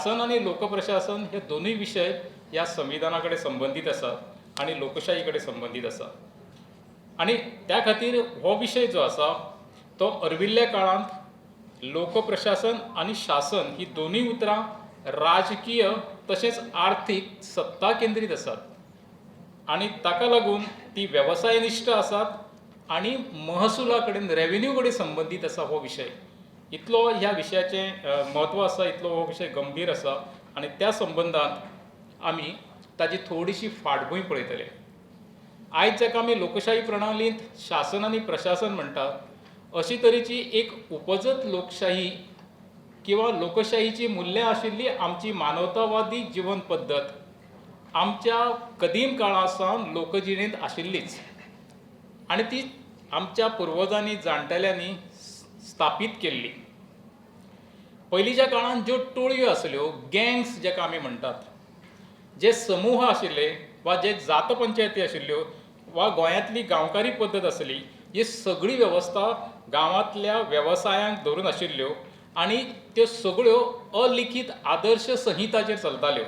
शासन आनी लोकप्रशासन हे दोनूय विशय ह्या संविधाना कडेन संबंदीत आसात आनी लोकशाही कडेन संबंदीत आसा. आनी त्या खातीर हो विशय जो आसा तो अर्विल्ल्या काळांत लोकप्रशासन आनी शासन ही दोनूय उतरां राजकीय तशेंच आर्थीक सत्ता केंद्रीत आसात आनी ताका लागून ती वेवसायनिश्ठ आसात आनी महसुला कडेन, रेवेन्यू कडेन संबंदीत आसा हो विशय. इतलो ह्या विशयाचें म्हत्व आसा, इतलो हो विशय गंभीर आसा आनी त्या संबंदांत आमी ताजी थोडीशी फाटभूंय पळयतले. आयज जाका आमी लोकशाही प्रणालींत शासन आनी प्रशासन म्हणटात, अशी तरेची एक उपजत लोकशाही किंवा लोकशाहीची मुल्यां आशिल्ली आमची मानवतावादी जिवन पद्दत आमच्या कदीम काळा सावन लोकजिणेंत आशिल्लीच आनी ती आमच्या पुर्वजांनी, जाणटेल्यांनी स्थापीत केल्ली. पयलींच्या काळांत ज्यो टोळयो आसल्यो, गँग्स जाका आमी म्हणटात, जे समूह आशिल्ले वा जे जात पंचायती आशिल्ल्यो वा गोंयांतली गांवकारी पद्दत आसली, ही सगळी वेवस्था गांवांतल्या वेवसायांक धरून आशिल्ल्यो आनी त्यो सगळ्यो अलिखीत आदर्श संहिताचेर चलताल्यो.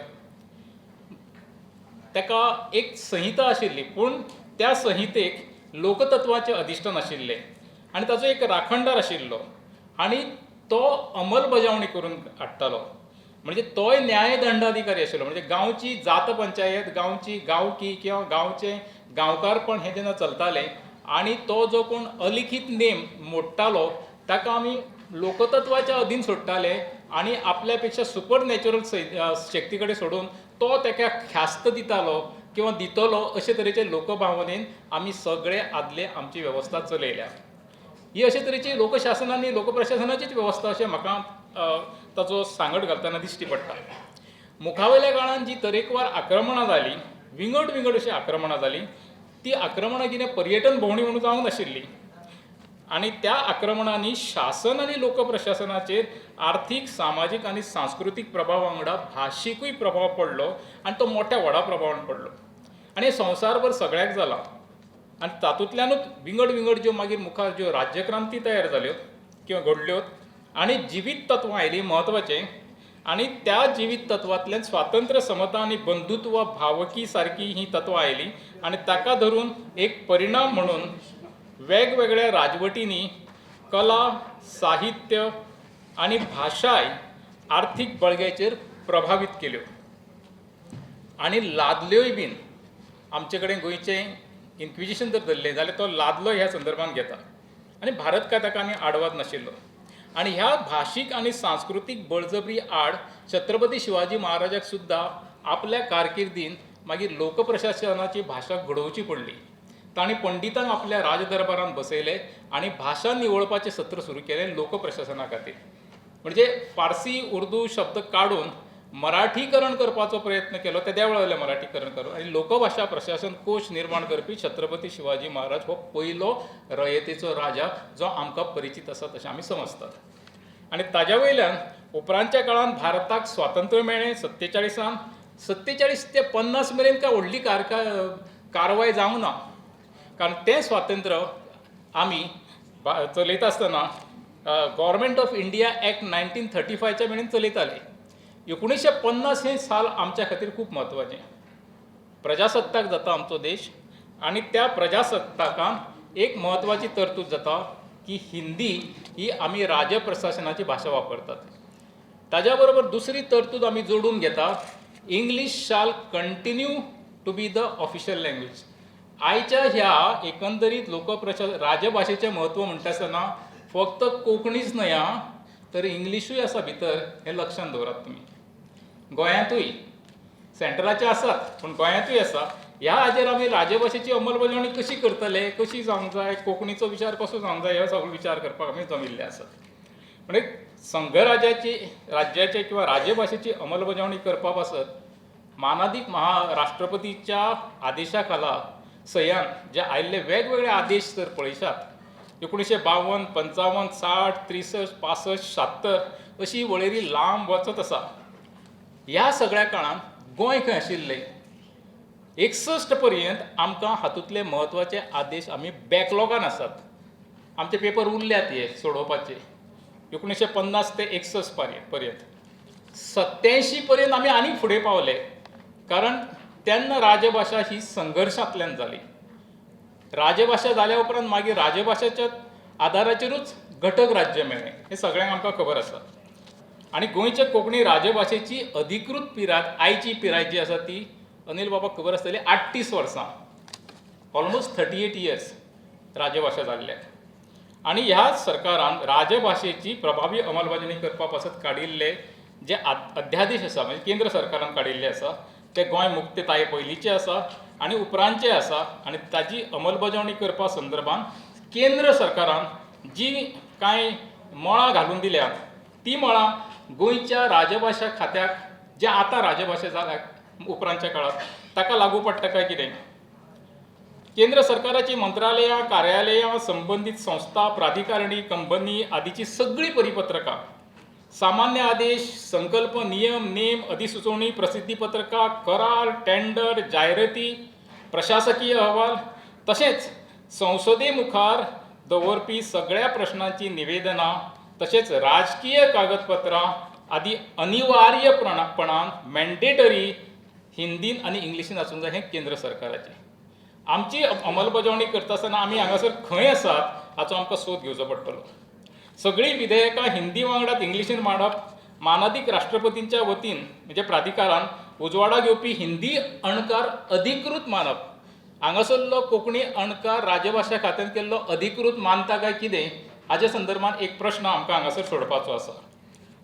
ताका एक संहिता आशिल्ली, पूण त्या संहितेक लोकतत्वाचें अधिश्ठान आशिल्लें आनी ताचो एक राखणदार आशिल्लो आनी तो अंमलबजावणी करून हाडटालो. म्हणजे तोय न्यायदंडाधिकारी आशिल्लो. म्हणजे गांवची जात पंचायत, गांवची गांवकी किंवा गांवचें गांवकारपण हें जेन्ना चलतालें आनी तो जो कोण अलिखीत नेम मोडटालो ताका आमी लोकतत्वाच्या अधीन सोडटाले आनी आपल्या पेक्षा सुपर नॅचरल शक्ती कडेन सोडून तो ताका ख्यास्त दितालो किंवा दितलो, अशे तरेचे लोकभावनेन आमी सगळे आदले आमची वेवस्था चलयल्या. ही अशे तरेची लोकशासन आनी लोकप्रशासनाचीच वेवस्था अशें म्हाका ताचो सांगड घालतना दिश्टी पडटा. मुखावयल्या काळान जी तरेकवार आक्रमणां जालीं, विंगड विंगड अशीं आक्रमणां जालीं, ती आक्रमणां कितें पर्यटन भोंवडी म्हणून जावंक नाशिल्ली आनी त्या आक्रमणांनी शासन आनी लोकप्रशासनाचेर आर्थीक, सामाजीक आनी सांस्कृतीक प्रभावा वांगडा भाशिकूय प्रभाव पडलो आनी तो मोठ्या व्हडा प्रभावान पडलो आनी हें संवसारभर सगळ्याक जालां. आनी तातूंतल्यानूच विंगड विंगड ज्यो मागीर मुखार ज्यो राज्यक्रांती तयार जाल्यो किंवा घडल्यो आनी जिवीत तत्वां आयलीं म्हत्वाचें आनी त्या जिवीत तत्वांतल्यान स्वातंत्र्य, समता आनी बंधुत्व, भावकी सारकी हीं तत्वां आयलीं आनी ताका धरून एक परिणाम म्हणून वेगवेगळ्या राजवटींनी कला, साहित्य आनी भाशाय आर्थीक बळग्याचेर प्रभावीत केल्यो आनी लादल्योय बीन. आमचे कडेन गोंयचें इन्क्विजिशन जर धरलें जाल्यार तो लादलो ह्या संदर्भान घेता आनी भारत काय ताका आनी आडवाद नाशिल्लो. आनी ह्या भाशीक आनी सांस्कृतीक बळजबरी आड छत्रपती शिवाजी महाराजाक सुद्दां आपल्या कारकिर्दीन मागीर लोकप्रशासनाची भाशा घडोवची पडली. तांणी पंडितांक आपल्या राजदरबारांत बसयले आनी भाशा निवळपाचें सत्र सुरू केलें लोकप्रशासना खातीर. म्हणजे फारसी, उर्दू शब्द काडून मराठीकरण करपाचो प्रयत्न केलो तेद्या वेळावयलें मराठीकरण करून आनी लोकभाशा प्रशासन कोश निर्माण करपी छत्रपती शिवाजी महाराज हो पयलो रयतेचो राजा जो आमकां परिचीत आसा तशें आमी समजतात. आनी ताज्या वयल्यान उपरांतच्या काळांत भारताक स्वातंत्र्य मेळ्ळें 47. 47 ते 50 मेरेन काय व्हडली कारवाय जावंक ना, कारण तें स्वातंत्र्य आमी चलयता आसतना गव्हर्मेंट ऑफ इंडिया एक्ट 1935च्या मेरेन चलयताले. 1950 हें साल आमच्या खातीर खूब म्हत्वाचें. प्रजासत्ताक जाता आमचो देश आनी त्या प्रजासत्ताकान एक म्हत्वाची तरतूद जाता की हिंदी ही आमी राजप्रशासनाची भाशा वापरतात. ताज्या बरोबर दुसरी तरतूद आमी जोडून घेता, English shall continue to be the official language. आयच्या ह्या एकंदरीत राजभाशेचें म्हत्व म्हणटा आसतना फक्त कोंकणीच न्हय आं, तर इंग्लिशूय आसा भितर, हें लक्षांत दवरात तुमी. गोंयांतूय सेंट्रलाचे आसात, पूण गोंयांतूय आसा. ह्या हाजेर आमी राजभाशेची अंमलबजावणी कशी करतले, कशी जावंक जाय, कोंकणीचो विचार कसो जावंक जाय, हो सगळो विचार करपाक आमी जमिल्ले आसात. म्हणजे संघराज्याची, राज्याचे किंवा राजभाशेची अंमलबजावणी करपा पासत मानादीक महाराष्ट्रपतीच्या आदेशा खाला सयान जे आयिल्ले वेगवेगळे आदेश जर पळयशात, 1952, 55, 60, 63, 65, 76 अशी वळेरी लांब वचत आसा. ह्या सगळ्या काळांत गोंय खंय आशिल्लें? 61 पर्यंत आमकां हातूंतले म्हत्वाचे आदेश आमी बॅकलॉगान आसात. आमचे पेपर उरल्यात हे सोडोवपाचे 1950 ते 61 पर्यंत. 87 पर्यंत आमी आनीक फुडें पावले, कारण तेन्ना राजभाशा ही संघर्शांतल्यान जाली. राजभाशा जाल्या उपरांत मागीर राजभाशेच्या आदाराचेरूच घटक राज्य मेळ्ळें, हें सगळ्यांक आमकां खबर आसा. आनी गोंयच्या कोंकणी राजभाशेची अधिकृत पिराय, आयची पिराय जी आसा ती अनिल बाबाक खबर आसतली, 38 वर्सां, ऑलमोस्ट 38 इयर्स राजभाशा जाल्ल्याक. आनी ह्या सरकारान राजभाशेची प्रभावी अंमलबजावणी करपा पासत काडिल्ले जे अध्यादेश आसा, म्हणजे केंद्र सरकारान काडिल्ले आसा, ते गोंय मुक्तताये पयलींचे आसा आनी उपरांतचे आसा. आनी ताजी अंमलबजावणी करपा संदर्भान केंद्र सरकारान जी कांय मळां घालून दिल्यात ती मळां गोंयच्या राजभाशा खात्याक, जे आतां राजभाशा जाल्या उपरांतच्या काळांत, ताका लागू पडटा काय कितें? केंद्र सरकाराची मंत्रालयां, कार्यालयां, संबंदीत संस्था, प्राधिकारिणी, कंपनी आदीची सगळीं परिपत्रकां, सामान्य आदेश, संकल्प, नियम, नेम, अधिसुचोवणी, प्रसिद्धीपत्रकां, करार, टेंडर, जायराती, प्रशासकीय अहवाल, तशेंच संसदे मुखार दवरपी सगळ्या प्रश्नांची निवेदनां, तशेंच राजकीय कागदपत्रां आदी अनिवार्यपणान मॅन्डेटरी हिंदीन आनी इंग्लिशीन आसूंक जाय. हें केंद्र सरकाराचें. आमची अंमलबजावणी करता आसतना आमी हांगासर खंय आसात हाचो आमकां सोद घेवचो पडटलो. सगळीं विधेयकां हिंदी वांगडाच इंग्लिशीन मांडप, मानादीक राष्ट्रपतींच्या वतीन म्हणजे प्राधिकारान उजवाडा घेवपी हिंदी अणकार अधिकृत मानप. हांगासरलो कोंकणी अणकार राजभाशा खात्यान केल्लो अधिकृत मानता काय कितें हाज्या संदर्भात एक प्रश्न आमकां हांगासर सोडपाचो आसा.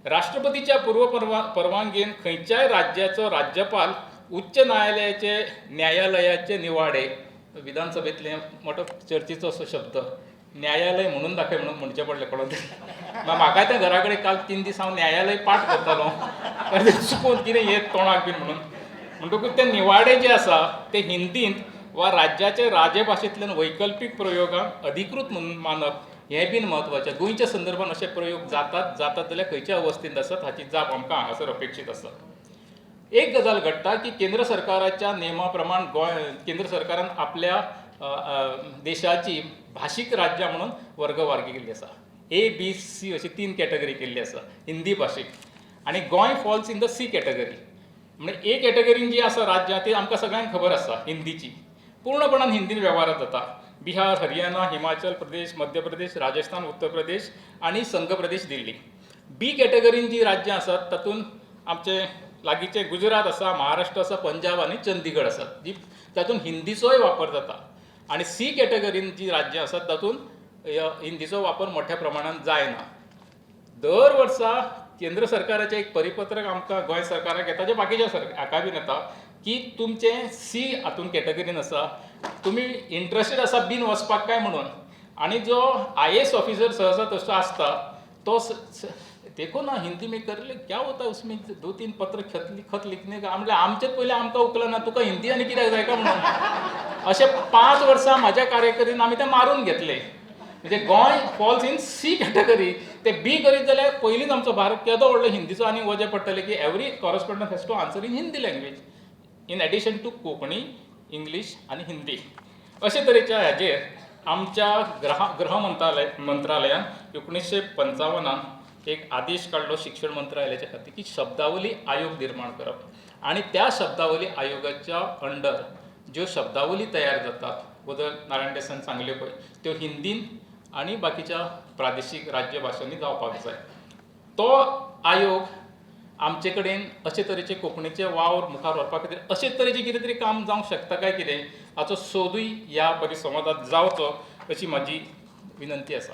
राष्ट्रपतीच्या पूर्व परवानगेन खंयच्याय राज्याचो राज्यपाल उच्च न्यायालयाचे न्यायालयाचे निवाडे, विधानसभेंतले मोठो चर्चेचो असो शब्द न्यायालय म्हणून दाखय म्हणून म्हणचें पडलें कोणा तरी. म्हाका त्या घरा कडेन काल 3 दीस हांव न्यायालय पाठ करतालो, कारण चुकोन कितें येत तोंडाक बीन म्हणून. म्हणटकूच ते निवाडे जे आसा ते हिंदींत वा राज्याचे राजभाशेंतल्यान वैकल्पीक प्रयोगांक अधिकृत म्हणून मानप हें बीन म्हत्वाचें. गोंयच्या संदर्भात अशे प्रयोग जातात, जातात जाल्यार खंयच्या अवस्थेंत आसात हाची जाप आमकां हांगासर अपेक्षीत आसा. एक गजाल घडटा की केंद्र सरकाराच्या नेमा प्रमाण गोंय केंद्र सरकारान आपल्या देशाची भाशीक राज्यां म्हणून वर्गवारी केल्ली आसा. ए, बी, सी अशी 3 कॅटेगरी केल्ली आसा हिंदी भाशेक, आनी Goa falls in the C category. म्हणजे ए कॅटेगरीन जी आसा राज्यां ती आमकां सगळ्यांक खबर आसा, हिंदीची पूर्णपणान हिंदीन वेव्हार जाता. बिहार, हरियाणा, हिमाचल प्रदेश, मध्य प्रदेश, राजस्थान, उत्तर प्रदेश आनी संघ प्रदेश दिल्ली. बी कॅटेगरीन जी राज्यां आसात तातूंत आमचे लागींचे गुजरात आसा, महाराष्ट्र आसा, पंजाब आनी चंदीगड आसात, जी तातूंत हिंदीचोय वापर जाता. आनी सी कॅटेगरीन जी राज्यां आसात तातूंत हिंदीचो वापर मोठ्या प्रमाणान जायना. दर वर्सा केंद्र सरकाराचें एक परिपत्रक आमकां गोंय सरकाराक येता, जें बाकीच्या हाका बीन येता की तुमचें सी हातून कॅटेगरीन आसा, तुमी इंट्रस्टेड आसा बीन वचपाक काय म्हणून. आनी जो IAS officer सहसा तसो आसता तो देखो ना हिंदी में कर ले, क्या होता है उसमें, 2-3 पत्र खत लिखने का. म्हणल्यार आमचेच पयलीं आमकां उखलना, तुका हिंदी आनी कित्याक जाय काय म्हणून. अशें 5 वर्सां म्हाज्या कार्यकारीन आमी तें मारून घेतलें. म्हणजे Goa falls in C category. ते बी करीत जाल्यार पयलींच आमचो भारत केदो व्हडलो हिंदीचो आनी वजें पडटलें की every correspondence has to answer in Hindi language in addition to Konkani, English आनी हिंदी. अशे तरेच्या हाजेर आमच्या गृह मंत्रालयान 1955 एक आदेश काडलो शिक्षण मंत्रालयाच्या खातीर की शब्दावली आयोग निर्माण करप, आनी त्या शब्दावली आयोगाच्या अंडर ज्यो शब्दावली तयार जातात, वदळ नारायण देसान सांगल्यो पळय, त्यो हिंदीन आनी बाकीच्या प्रादेशीक राज्य भाशांनी जावपाक जाय. तो आयोग आमचे कडेन अशे तरेचे कोंकणीचे वावर मुखार व्हरपा खातीर अशे तरेचें कितें तरी काम जावंक शकता काय कितें हाचो सोदूय ह्या परिसंवादात जावचो अशी म्हाजी विनंती आसा.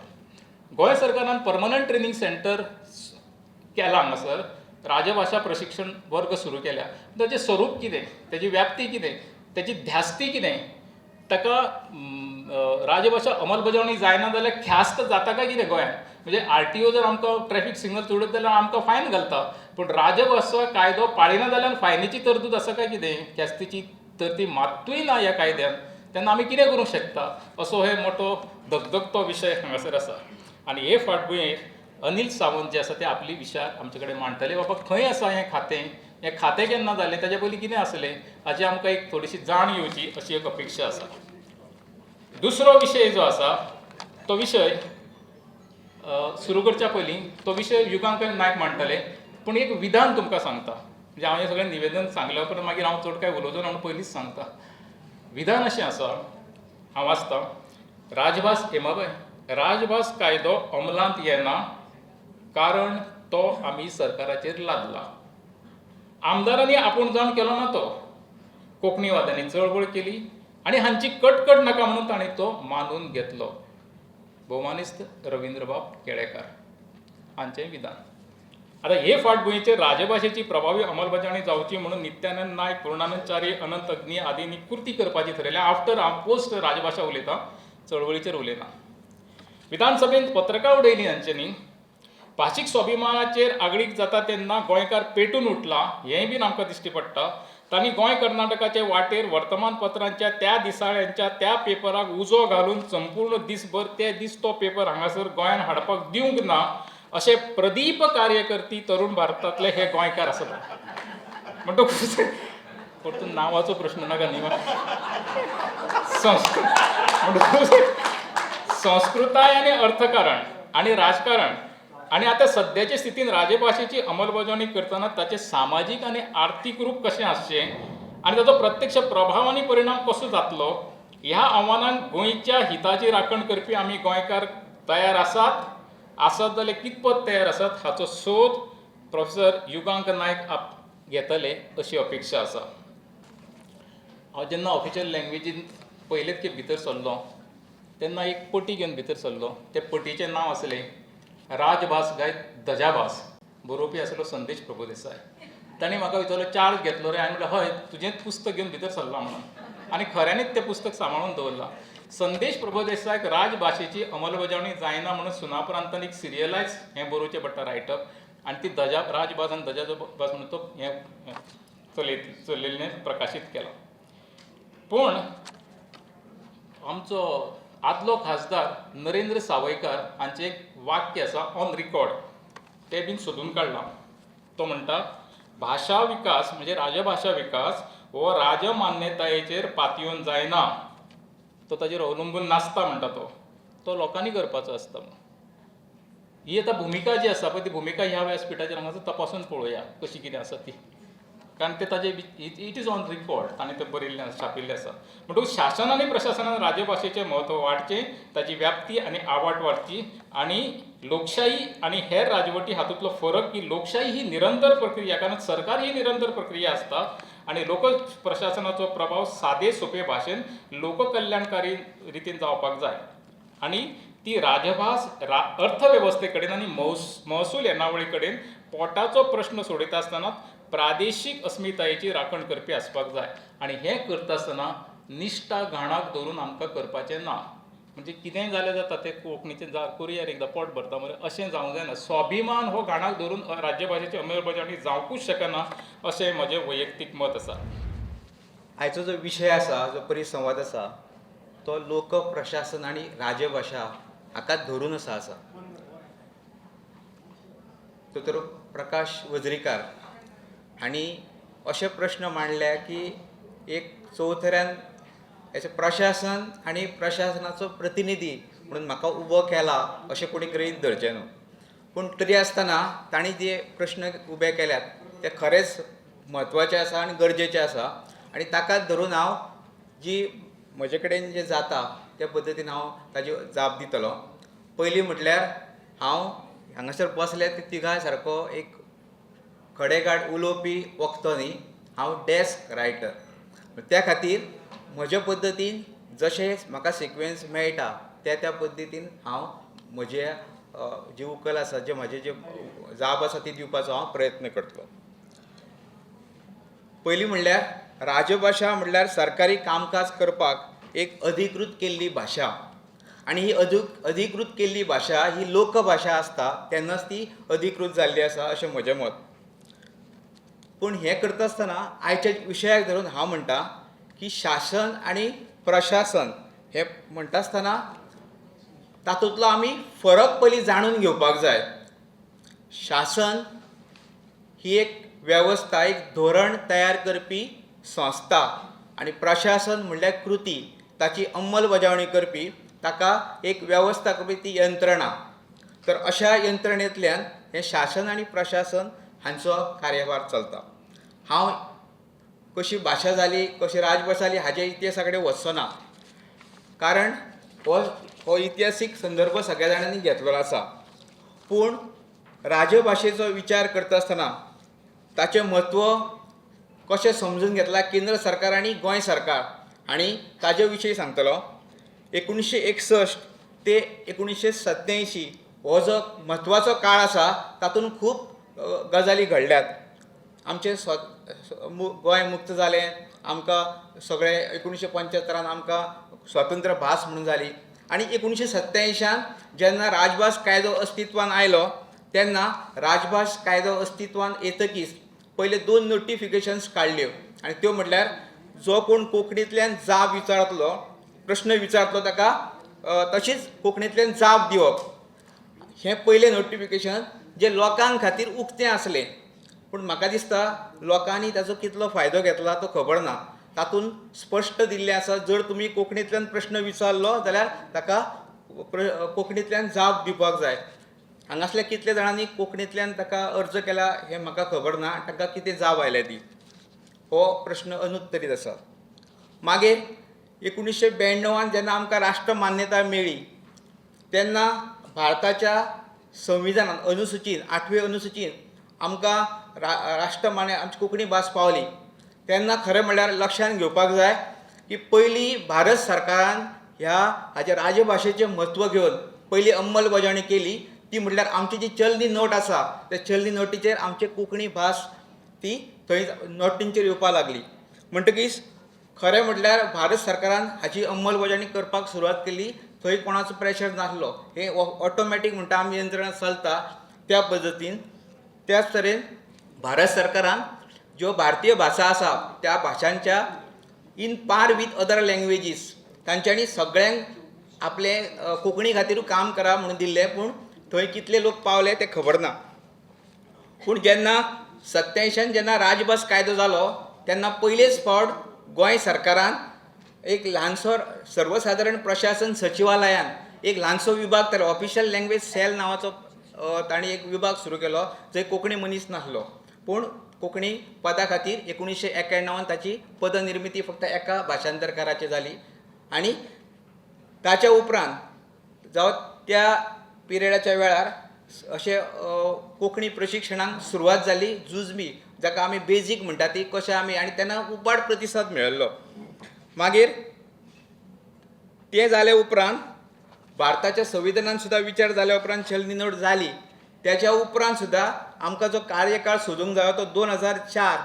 गोंय सरकारान परमनंट ट्रेनींग सेंटर केलां, हांगासर राजभाशा प्रशिक्षण वर्ग सुरू केल्या. ताचें स्वरूप कितें, ताची व्याप्ती कितें, ताची ध्यास्ती कितें, ताका राजभाशा अंमलबजावणी जायना जाल्यार ख्यास्त जाता काय कितें गोंयांत? म्हणजे RTO जर आमकां ट्रॅफीक सिग्नल चडयत जाल्यार आमकां फायन घालता, पूण राजभाशा कायदो पाळिना जाल्यार फायनीची तरतूद आसा काय कितें? ख्यास्तीची तरतूद मात्तूय ना ह्या कायद्यान. तेन्ना आमी कितें करूंक शकता असो हे मोठो धगधगतो विशय हांगासर आसा. आनी हे फाटभुंयेर अनिल सावंत जे आसा ते आपली विचार आमचे कडेन मांडटले. बाबा खंय आसा हें खातें, हें खातें केन्ना जालें, ताजे पयलीं कितें आसलें, हाची आमकां एक थोडीशी जाण येवची अशी एक अपेक्षा आसा. दुसरो विशय जो आसा तो विशय सुरू करच्या पयलीं तो विशय युगांक नायक मांडटले. पूण एक विधान तुमकां सांगता, म्हणजे हांव हें सगळें निवेदन सांगल्या उपरांत मागीर हांव चड कांय उलोवचो ना म्हणून पयलींच सांगता. विधान अशें आसा, हांव वाचतां. राजभास हेमाबाय, राजभास कायदो अंमलांत येना कारण तो आमी सरकाराचेर लादला. आमदारांनी आपूण जावन केलो ना तो, कोंकणीवाद्यांनी चळवळ केली आनी हांची कटकट नाका म्हणून तांणी तो मानून घेतलो. भोवमानेस्त रवींद्रबाब केळेकार हांचें विधान. आतां हे फाटभुंयेचेर राजभाशेची प्रभावी अंमलबजावणी जावची म्हणून नित्यानंद नायक, पूर्णानंद च्यारी, अनंत अग्नी आदींनी कृती करपाची थरयल्या. आफ्टर हांव पोस्ट राजभाशा उलयतां, चळवळीचेर उलयना. विधानसभेंत पत्रकां उडयलीं हांच्यांनी. भाशीक स्वाभिमानाचेर आगळीक जाता तेन्ना गोंयकार पेटून उठला हेंय बीन आमकां दिश्टी पडटा. तांणी गोंय कर्नाटकाचे वाटेर वर्तमानपत्रांच्या त्या दिसाळ्यांच्या त्या पेपराक उजो घालून संपूर्ण दीसभर ते दीस तो पेपर हांगासर गोंयान हाडपाक दिवंक ना अशें प्रदीप कार्यकर्ती तरुण भारतांतले हे गोंयकार आसात. म्हणटकूच परतून नांवाचो प्रश्न नाका न्ही. संस्कृत म्हणटकूच संस्कृताय आनी अर्थकारण आनी राजकारण आनी आतां सद्याचे स्थितीन राजभाशेची अंमलबजावणी करतना ताचें सामाजीक आनी आर्थीक रूप कशें आसचें आनी ताचो प्रत्यक्ष प्रभाव आनी परिणाम कसो जातलो ह्या आव्हानांक गोंयच्या हिताची राखण करपी आमी गोंयकार तयार आसात, आसत जाल्यार कितपत तयार आसात हाचो सोद प्रोफेसर युगांक नायक आप घेतले अशी अपेक्षा आसा. हांव जेन्ना ऑफिशियल लँग्वेजीन पयलेच खेप भितर सरलो तेन्ना एक पटी घेवन भितर सरलो. ते पटीचें नांव आसलें राजभास गाय धजाभास. बरोवपी आसलो संदेश प्रभुदेसाय. तांणी म्हाका विचारलो, चार्ज घेतलो रे? हांवें म्हणलें हय, तुजेंच पुस्तक घेवन भितर सरलां म्हणून. आनी खऱ्यांनीच तें पुस्तक सांबाळून दवरलां. संदेश प्रभुदेसायक राजभाशेची अंमलबजावणी जायना म्हणून सुनापरांतान एक सिरियलायज हें बरोवचें पडटा रायटअप, आनी ती धजा राजभास आनी धजाभास म्हणून तो हें चलयल्लें प्रकाशीत केलां. पूण आमचो आदलो खासदार नरेंद्र सावयकार हांचें एक वाक्य आसा ऑन रिकॉर्ड, तें बीन सोदून काडलां. तो म्हणटा, भाशा विकास म्हणजे राजभाशा विकास हो राजमान्यतायेचेर पातयेवन जायना, तो ताजेर अवलंबून नासता म्हणटा. तो तो लोकांनी करपाचो आसता. ही आतां भुमिका जी आसा पळय, ती भुमिका ह्या व्यासपिठाचेर हांगासर तपासून पळोवया कशी कितें आसा ती, कारण ते ताजे it is on record, ताणें तें बरयल्लें आसा, छापिल्लें आसा. म्हणटकूच शासन आनी प्रशासनान राजभाशेचें म्हत्व वाडचें, ताची व्याप्ती आनी आवाट वाडची आनी लोकशाही आनी हेर राजवटी हातूंतलो फरक की लोकशाही ही निरंतर प्रक्रिया, कारण सरकार ही निरंतर प्रक्रिया आसता आनी लोक प्रशासनाचो प्रभाव सादे सोपे भाशेन लोककल्याणकारी रितीन जावपाक जाय आनी ती राजभास अर्थवेवस्थे कडेन आनी महसूल येणावळी कडेन पोटाचो प्रश्न सोडयता आसतना प्रादेशीक अस्मितायेची राखण करपी आसपाक जाय. आनी हें करता आसतना निश्ठा घाणाक दवरून आमकां करपाचें ना. म्हणजे कितेंय जाल्यार जाता, तें कोंकणीचें करुया रे एकदां पोट भरता मरे अशें जावंक जायना. स्वाभिमान हो घाणाक धरून राज्यभाशेची अंमलबजावणी जावंकूच शकना अशें म्हजें वैयक्तीक मत आसा. आयचो जो विशय आसा, जो परिसंवाद आसा, तो लोक प्रशासन आनी राजभाशा हाका धरून आसा आसा. दोतोर प्रकाश वजरीकार हांणी अशे प्रश्न मांडल्या की एक चौथऱ्यान अशें प्रशासन आनी प्रशासनाचो प्रतिनिधी म्हणून म्हाका उबो केला अशें कोणी गृहीत धरचें न्हू, पूण तरी आसतना तांणी जे प्रश्न उबे केल्यात ते खरेंच म्हत्वाचे आसा आनी गरजेचे आसा आनी ताका धरून हांव जी म्हजे कडेन जें जाता त्या पद्दतीन हांव ताजी जाप दितलो. पयलीं म्हटल्यार हांव हांगासर बसले ते तिगां सारको एक खडेगांठ उलोवपी वक्तो न्ही, हांव डेस्क रायटर. त्या खातीर म्हज्या पद्दतीन जशें म्हाका सिक्वेन्स मेळटा त्या त्या पद्दतीन हांव म्हजे जी उकल आसा, जे म्हजे जे जाप आसा ती दिवपाचो हांव प्रयत्न करतलो. पयलीं म्हणल्यार राजभाशा म्हणल्यार सरकारी कामकाज करपाक एक अधिकृत केल्ली भाशा आनी ही अधिकृत केल्ली भाशा ही लोकभाशा आसता तेन्नाच ती अधिकृत जाल्ली आसा अशें म्हजें मत. पूण हें करता आसतना आयच्या विशयाक धरून हांव म्हणटा की शासन आनी प्रशासन हें म्हणटा आसतना तातूंतलो आमी फरक पयलीं जाणून घेवपाक जाय. शासन ही एक वेवस्था, एक धोरण तयार करपी संस्था आनी प्रशासन म्हणल्यार कृती, ताची अंमलबजावणी करपी, ताका एक वेवस्था करपी ती यंत्रणा. तर अशा यंत्रणेंतल्यान हें शासन आनी प्रशासन हांचो कार्यभार चलता. हांव कशी भाशा जाली, कशी राजभास जाली हाजे इतिहासा कडेन वचचो ना, कारण हो इतिहासीक संदर्भ सगळ्या जाणांनी घेतलेलो आसा. पूण राजभाशेचो विचार करता आसतना ताचें म्हत्व कशें समजून घेतलां केंद्र सरकार आनी गोंय सरकार आनी ताजे विशयी सांगतलो. 1961 ते 1987 हो जो म्हत्वाचो काळ आसा तातूंत खूब गजाली घडल्यात. आमचें गोंय मुक्त जालें, आमकां सगळें 1975 आमकां स्वतंत्र भास म्हणून जाली आनी 1987 जेन्ना राजभास कायदो अस्तित्वान आयलो तेन्ना राजभास कायदो अस्तित्वान येतकीच पयले 2 नोटिफिकेशन्स काडल्यो आनी त्यो म्हटल्यार जो कोण कोंकणींतल्यान जाप विचारतलो, प्रस्न विचारतलो ताका तशीच कोंकणींतल्यान जाप दिवप, हें पयलें नोटिफिकेशन जें लोकां खातीर उक्तें आसलें. पूण म्हाका दिसता लोकांनी ताचो कितलो फायदो घेतला तो खबर ना. तातूंत स्पश्ट दिल्लें आसा जर तुमी कोंकणींतल्यान प्रस्न विचारलो जाल्यार ताका कोंकणींतल्यान जाप दिवपाक जाय. हांगासल्या कितल्या जाणांनी कोंकणींतल्यान ताका अर्ज केला हें म्हाका खबर ना, ताका कितें जाप आयल्या ती, हो प्रस्न अनुत्तरीत आसा. मागीर 1992 जेन्ना आमकां राष्ट्र मान्यताय मेळ्ळी तेन्ना भारताच्या संविधानान अनुसुचीन, 8वे अनुसुचीन आमकां राष्ट्र मान्य आमची कोंकणी भास पावली. तेन्ना खरें म्हणल्यार लक्षांत घेवपाक जाय की पयलीं भारत सरकारान ह्या हाज्या राजभाशेचें म्हत्व घेवन पयली अंमलबजावणी केली ती म्हटल्यार आमची जी चलनी नोट आसा त्या चलनी नोटीचेर आमची कोंकणी भास ती थंय नोटींचेर येवपाक लागली. म्हणटकीच खरें म्हटल्यार भारत सरकारान हाची अंमलबजावणी करपाक सुरवात केली, थंय कोणाचो प्रेशर नासलो, हें ऑटोमॅटीक म्हणटा आमी यंत्रणा चलता त्या पद्दतीन. त्याच तरेन भारत सरकारान ज्यो भारतीय भाशा आसा त्या भाशांच्या in par with other languages तांच्यांनी सगळ्यांक आपले कोंकणी खातीर काम करा म्हणून दिल्लें, पूण थंय कितले लोक पावले तें खबर ना. पूण जेन्ना 87 जेन्ना राजभास कायदो जालो तेन्ना पयलेच फावट गोंय सरकारान एक ल्हानसो सर्वसादारण प्रशासन सचिवालयान एक ल्हानसो विभाग तयार, ऑफिशियल लँग्वेज सेल नांवाचो तांणी एक विभाग सुरू केलो जंय कोंकणी मनीस नासलो, पूण कोंकणी पदा खातीर 1991 ताची पदनिर्मिती फक्त एका भाशांतरकाराची जाली. आनी ताच्या उपरांत जावं त्या पिरियडाच्या वेळार अशें कोंकणी प्रशिक्षणाक सुरवात जाली जुजमी, जाका आमी बेजीक म्हणटा ती कशें आमी, आनी तेन्ना उपाट प्रतिसाद मेळिल्लो. मागीर तें जाले उपरांत भारताच्या संविधानान सुद्दां विचार जाल्या उपरांत चलनी नोट जाली. त्याच्या उपरांत सुद्दां आमकां जो कार्यकाळ सोदूंक जायो तो 2004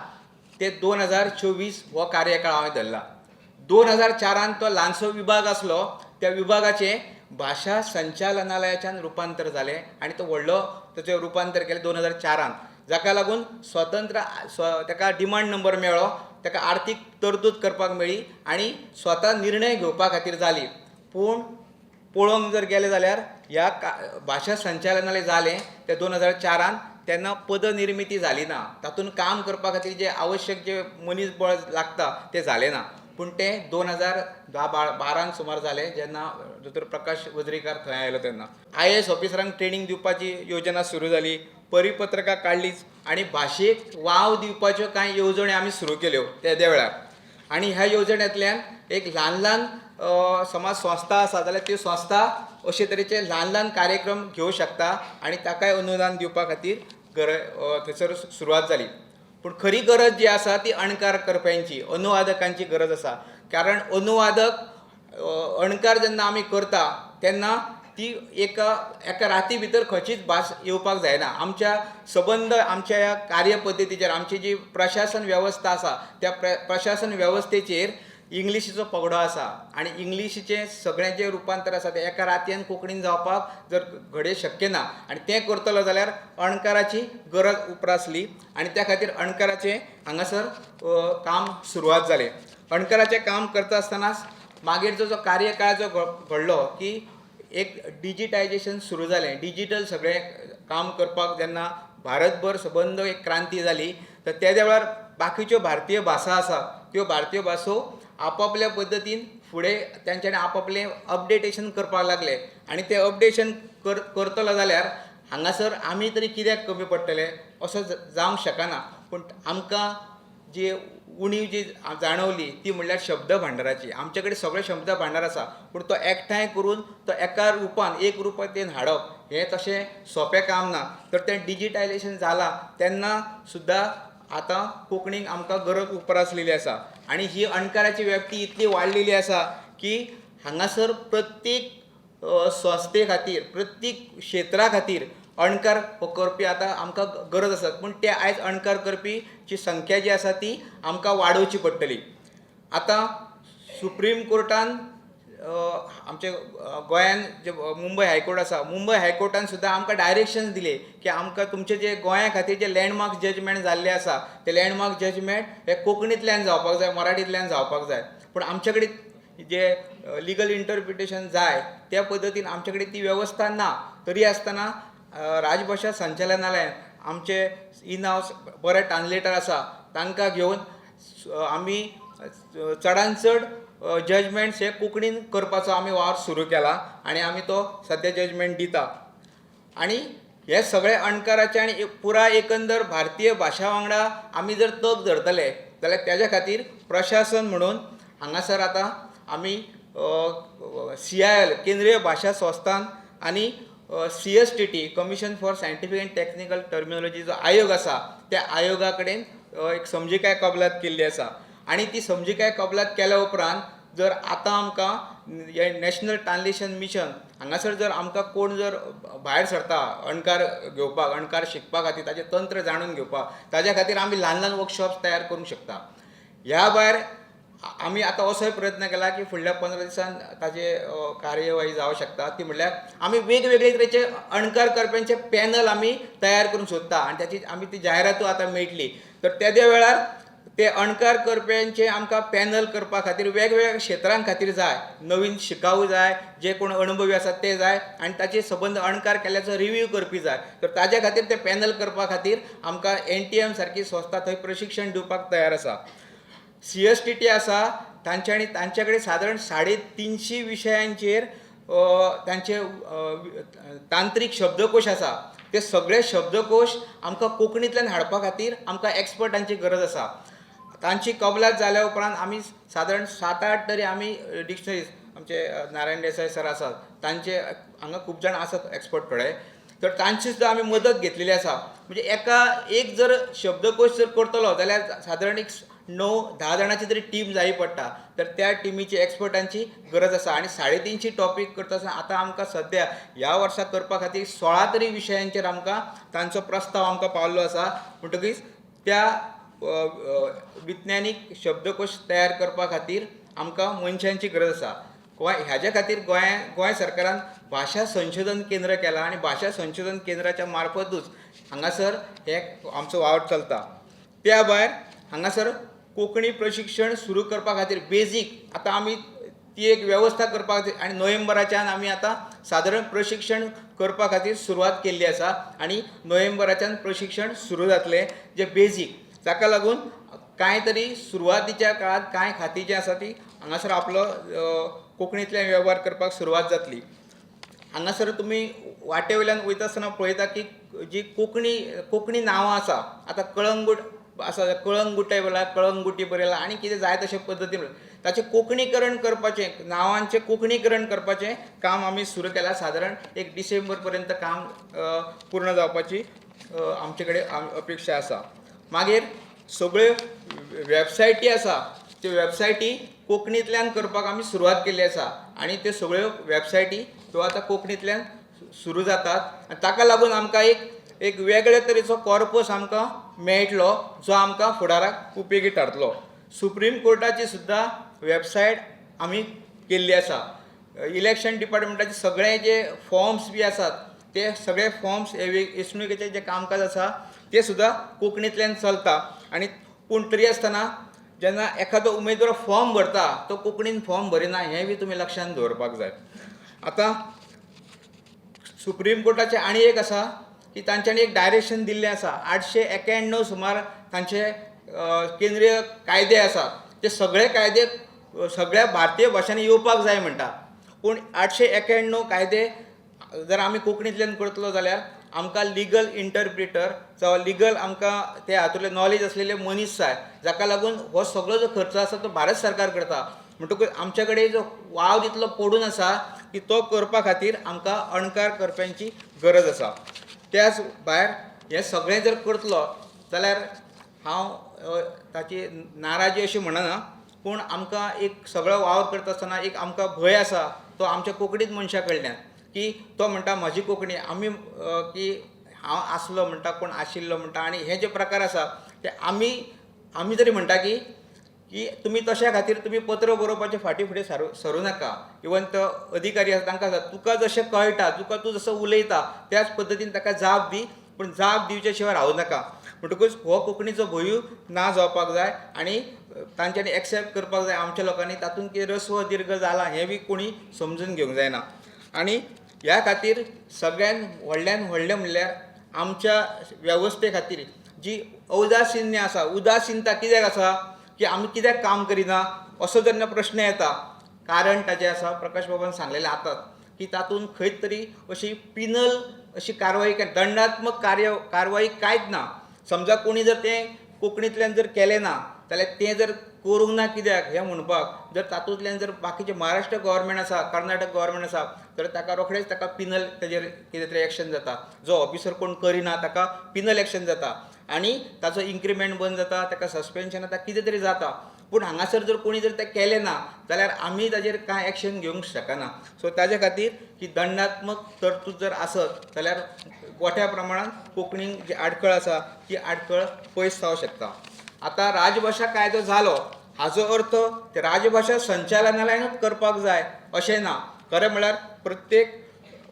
ते 2024 हो कार्यकाळ हांवें धरला. 2004 तो ल्हानसो विभाग आसलो, त्या विभागाचें भाशा संचालनालयाच्यान रुपांतर जालें आनी तो व्हडलो ताचें रुपांतर केलें 2004, जाका लागून स्वतंत्र ताका डिमांड नंबर मेळ्ळो, ताका आर्थीक तरतूद करपाक मेळ्ळी आनी स्वता निर्णय घेवपा खातीर जाली. पूण पळोवंक जर गेलें जाल्यार ह्या भाशा संचालनालय जालें तें 2004 तेन्ना पदनिर्मिती जाली ना, तातूंत काम करपा खातीर जें आवश्यक जें मनीस बळ लागता तें जालें ना. पूण तें 2010-12 सुमार जालें जेन्ना दोतोर प्रकाश वजरीकार थंय आयलो तेन्ना IAS ऑफिसरांक ट्रेनींग दिवपाची योजना सुरू जाली, परिपत्रकां काडलीच आनी भाशेक वाव दिवपाच्यो कांय येवजण्यो आमी सुरू केल्यो तेद्या वेळार. आनी ह्या येवजण्यांतल्यान एक ल्हान ल्हान समाज संस्था आसा जाल्यार त्यो संस्था अशे तरेचे ल्हान ल्हान कार्यक्रम घेवं शकता आनी ताकाय अनुदान दिवपा खातीर थंयसर सुरवात जाली. पूण खरी गरज जी आसा ती अणकार करप्यांची, अनुवादकांची गरज आसा. कारण अनुवादक अणकार जेन्ना आमी करता तेन्ना ती एका एका राती भितर खंयचीच भास येवपाक जायना. आमच्या सबंद आमच्या ह्या कार्यपद्दतीचेर, आमची जी प्रशासन वेवस्था आसा त्या प्रशासन वेवस्थेचेर इंग्लिशीचो पगडो आसा आनी इंग्लिशीचें सगळें जें रुपांतर आसा तें एका रातयान कोंकणीन जावपाक जर घडये शक्य ना आनी तें करतलो जाल्यार अणकाराची गरज उप्रासली आनी त्या खातीर अणकाराचें हांगासर काम सुरवात जालें. अणकाराचें काम करता आसतनाच मागीर जो कार्यकाळ जो घडलो की एक डिजिटायजेशन सुरू जालें, डिजीटल सगळें काम करपाक जेन्ना भारतभर सबंद एक क्रांती जाली तर तेद्या वेळार बाकीच्यो भारतीय भाशा आसा त्यो भारतीय भासो आपापल्या पद्दतीन फुडें तेंच्यांनी आपापलें अपडेटेशन करपाक लागले आनी तें अपडेशन करतलो जाल्यार हांगासर आमी तरी कित्याक कमी पडटले असो जावंक शकना. पूण आमकां जी उणीव जी जाणवली ती म्हणल्यार शब्द भांडाराची. आमचे कडेन सगळें शब्द भांडार आसा, पूण तो एकठांय करून तो एका रुपान एक रुपान हाडप हें तशें सोंपें काम ना. तर तें डिजिटायजेशन जालां तेन्ना सुद्दां आतां कोंकणीक आमकां गरज उप्रासलेली आसा. आनी ही अणकाराची व्याप्ती इतली वाडलेली आसा की हांगासर प्रत्येक संस्थे खातीर, प्रत्येक क्षेत्रा खातीर अणकार हो करपी आतां आमकां गरज आसा. पूण ते आयज अणकार करपीची संख्या जी आसा ती आमकां वाडोवची पडटली. आतां सुप्रीम कोर्टान आमच्या गोंयान जे मुंबय हायकोर्ट आसा, मुंबय हायकोर्टान सुद्दां आमकां डायरेक्शन दिलें की आमकां तुमचे जे गोंया खातीर जे लँडमार्क जजमेंट जाल्ले आसा ते लँडमार्क जजमेंट हे कोंकणींतल्यान जावपाक जाय, मराठींतल्यान जावपाक जाय. पूण आमचे कडेन जे लिगल इंटरप्रिटेशन जाय त्या पद्दतीन आमचे कडेन ती वेवस्था ना. तरी आसतना राजभाशा संचालनालयान आमचे इन हावस बरे ट्रान्सलेटर आसा तांकां घेवन आमी चडान चड जजमेंट्स हे कोंकणीन करपाचो आमी वावर सुरू केला आनी आमी तो सद्या जजमेंट दिता. आनी हे सगळे अणकाराचे आनी पुराय एकंदर भारतीय भाशा वांगडा आमी जर तग धरतले जाल्यार तेज्या खातीर प्रशासन म्हणून हांगासर आतां आमी CIL केंद्रीय भाशा संस्थान आनी CSTT commission for scientific and technical terminology जो आयोग आसा त्या आयोगा कडेन एक समजिकाय कबलात केल्ली आसा. आनी ती समजिकाय कबलात केल्या उपरांत जर आतां आमकां नॅशनल ट्रान्सलेशन मिशन हांगासर जर आमकां कोण जर भायर सरता अणकार घेवपाक, अणकार शिकपा खातीर, ताचें तंत्र जाणून घेवपाक, ताज्या खातीर आमी ल्हान ल्हान वर्कशॉप्स तयार करूंक शकता. ह्या भायर आमी आतां असोय प्रयत्न केला की फुडल्या 15 दिसान ताजे कार्यवाही जावंक शकता. ती म्हणल्यार आमी वेगवेगळे तरेचे अणकार करप्यांचे पॅनल आमी तयार करूंक सोदता आनी ताची आमी ती जायरातूय आतां मेळटली. तर तेद्या वेळार ते अणकार करप्यांचे आमकां पॅनल करपा खातीर वेगवेगळ्या क्षेत्रां खातीर जाय, नवीन शिकाऊ जाय, जे कोण अणभवी आसात ते जाय आनी ताचे सबंद अणकार केल्ल्याचो रिव्यू करपी जाय. तर ताज्या खातीर ते पॅनल करपा खातीर आमकां NTM सारकी संस्था थंय प्रशिक्षण दिवपाक तयार आसा. CSTT आसा तांच्या आनी तांचे कडेन सादारण 350 विशयांचेर तांचे तांत्रीक शब्दकोश आसा. ते सगळे शब्दकोश आमकां कोंकणींतल्यान हाडपा खातीर आमकां एक्सपर्टांची गरज आसा. तांची कबलात जाल्या उपरांत आमी सादारण 7-8 तरी आमी डिक्शनरीज आमचे नारायण देसाय सर आसात तांचे हांगा खूब जाण आसात एक्सपर्ट थोडे, तर तांची सुद्दां आमी मदत घेतलेली आसा. म्हणजे एका एक जर शब्दकोश जर करतलो जाल्यार सादारण एक 9-10 जाणांची तरी टीम जाय पडटा. तर त्या टिमीची एक्सपर्टांची गरज आसा. आनी 350 टॉपीक करता आसतना आतां आमकां सद्या ह्या वर्सा करपा खातीर 16 तरी विशयांचेर आमकां तांचो प्रस्ताव आमकां पावल्लो आसा. म्हणटकीच त्या विज्ञानीक शब्दकोश तयार करपा खातीर आमकां मनशांची गरज आसा. गोंय ह्याज्या खातीर गोंय सरकारान भाशा संशोधन केंद्र केलां आनी भाशा संशोधन केंद्राच्या मार्फतूच हांगासर हे आमचो वावर चलता. त्या भायर हांगासर कोंकणी प्रशिक्षण सुरू करपा खातीर बेजीक आतां आमी ती एक वेवस्था करपा खातीर आनी नोव्हेंबराच्यान आमी आतां सादारण प्रशिक्षण करपा खातीर सुरवात केल्ली आसा आनी नोव्हेंबराच्यान प्रशिक्षण सुरू जातलें जें बेजीक. ताका लागून कांय तरी सुरवातीच्या काळांत कांय खातीं जीं आसा ती हांगासर आपलो कोंकणींतल्यान वेव्हार करपाक सुरवात जातली. हांगासर तुमी वाटे वयल्यान वयता आसतना पळयता की जी कोंकणी नांवां आसा, आतां कळंगूट आसा, कळंगुटे बरयला, कळंगुटी बरयला आनी कितें जाय तशे पद्दतीन ताचें कोंकणीकरण करपाचें, नांवांचें कोंकणीकरण करपाचें काम आमी सुरू केलां. सादारण एक डिसेंबर पर्यंत काम पूर्ण जावपाची आमचे कडेन अपेक्षा आसा. मागीर सगळ्यो वेबसायटी आसा त्यो वेबसायटी कोंकणींतल्यान करपाक आमी सुरवात केल्ली आसा आनी त्यो सगळ्यो वेबसायटी त्यो आतां कोंकणींतल्यान सुरू जातात आनी ताका लागून आमकां एक वेगळे तरेचो कॉर्पस आमकां मेळटलो जो आमकां फुडाराक उपेगी थारतलो. सुप्रीम कोर्टाची सुद्दां वेबसायट आमी केल्ली आसा. इलेक्शन डिपार्टमेंटाचे सगळे जे फॉर्म्स बी आसात ते सगळे फॉर्म्स हे वेंचणुकेचे जे कामकाज आसा ते सुद्दां कोंकणींतल्यान चलता. आनी पूण तरी आसतना जेन्ना एखादो उमेदवार फॉर्म भरता तो कोंकणीन फॉर्म भरिना हें बी तुमी लक्षांत दवरपाक जाय. आतां सुप्रीम कोर्टाचें आनी एक आसा की तांच्यांनी एक डायरेक्शन दिल्लें आसा, 891 सुमार तांचे केंद्रीय कायदे आसात, ते सगळे कायदे सगळ्या भारतीय भाशांनी येवपाक जाय म्हणटा. पूण 891 कायदे जर आमी कोंकणींतल्यान करतलो जाल्यार आमकां लिगल इंटरप्रिटर जावं लिगल आमकां ते हातूंतलें नॉलेज आसलेले मनीस जाय, जाका लागून हो सगळो जो खर्च आसा तो भारत सरकार करता. म्हणटकूच आमचे कडेन जो वावर इतलो पडून आसा की तो करपा खातीर आमकां अणकार करप्यांची गरज आसा. त्याच भायर हें सगळें जर करतलो जाल्यार हांव ताची नाराजी अशी म्हणना, पूण आमकां एक सगळो वावर करता आसतना एक आमकां भंय आसा तो आमच्या कोंकणीच मनशा कडल्यान, की तो म्हणटा म्हजी कोंकणी आमी की हांव आसलो म्हणटा, कोण आशिल्लो म्हणटा. आनी हे जे प्रकार आसा ते आमी आमी तरी म्हणटा की की तुमी तशा खातीर तुमी पत्र बरोवपाचे फाटीं फुडें सरूं नाका. इवन तो अधिकारी आसा तांकां आसा, तुका जशें कळटा, तुका तूं जसो उलयता त्याच पद्दतीन ताका जाप दी, पूण जाप दिवचे शिवाय रावूं नाका. म्हणटकूच हो कोंकणीचो भंयूय ना जावपाक जाय आनी तांच्यांनी एक्सेप्ट करपाक जाय आमच्या लोकांनी. तातूंत कितें रस्व दीर्घ जाला हें बी कोणी समजून घेवंक जायना. आनी ह्या खातीर सगळ्यान व्हडल्यान व्हडलें म्हणल्यार आमच्या वेवस्थे खातीर जी औदासिन्य आसा, उदासिनता कित्याक आसा की आमी कित्याक काम करिना असो जेन्ना प्रश्न येता, कारण ताचें आसा प्रकाश बाबान सांगलेलें आतांच की तातूंत खंयच तरी अशी पिनल अशी कारवाय, दंडात्मक कारवाय कांयच ना. समजा कोणी जर तें कोंकणींतल्यान जर केलें ना जाल्यार तें जर करूंक ना कित्याक हें म्हणपाक जर तातूंतल्यान जर बाकीचे महाराष्ट्र गव्हर्मेंट आसा, कर्नाटक गव्हर्मेंट आसा, तर ताका रोखडेंच ताका पिनल ताजेर कितें तरी एक्शन जाता. जो ऑफिसर कोण करिना ताका पिनल एक्शन जाता आनी ताचो इन्क्रिमेंट बंद जाता, ताका सस्पेन्शन जाता, कितें तरी जाता. पूण हांगासर जर कोणी जर तें केलें ना जाल्यार आमी ताजेर कांय एक्शन घेवंक शकना. सो ताजे खातीर की दंडात्मक तरतूद जर आसत जाल्यार मोठ्या प्रमाणान कोंकणीक जी आडखळ आसा ती आडखळ पयस जावंक शकता. आतां राजभाशा कायदो जालो हाजो अर्थ ते राजभाशा संचालनालयानूच करपाक जाय अशें ना. खरें म्हळ्यार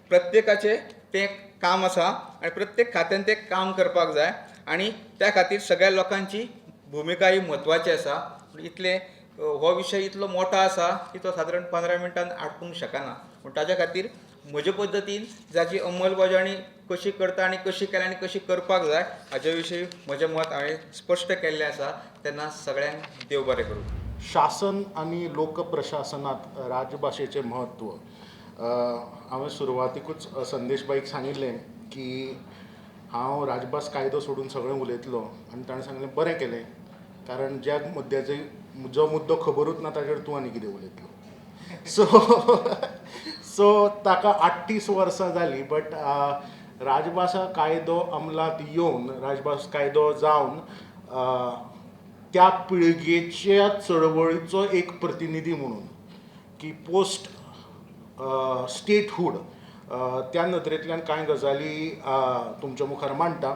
प्रत्येकाचें तें काम आसा आनी प्रत्येक खात्यान तें काम करपाक जाय आनी त्या खातीर सगळ्या लोकांची भुमिका ही म्हत्वाची आसा. इतलें हो विशय इतलो मोठो आसा की तो सादारण 15 मिनटान आटपूंक शकना, पूण ताज्या खातीर म्हजे पद्दतीन जाची अंमलबजावणी कशी करता आनी कशी केल्या आनी कशी करपाक जाय हाजे विशीं म्हजें मत हांवें स्पश्ट केल्लें आसा. तेन्ना सगळ्यांक देव बरें करूं. शासन आनी लोकप्रशासनांत राजभाशेचें म्हत्व हांवें सुरवातीकूच संदेश बाईक सांगिल्लें की हांव राजभास कायदो सोडून सगळें उलयतलो आनी ताणें सांगलें बरें केलें, कारण ज्या मुद्द्याचे जो मुद्दो खबरूच ना ताजेर तूं आनी कितें उलयतलो. सो सो ताका 38 वर्सां जालीं, बट राजभाशा कायदो अंमलांत येवन राजभास कायदो जावन त्या पिळगेच्या चळवळीचो एक प्रतिनिधी म्हणून की पोस्ट स्टेटहूड त्या नदरेंतल्यान कांय गजाली तुमच्या मुखार मांडटा.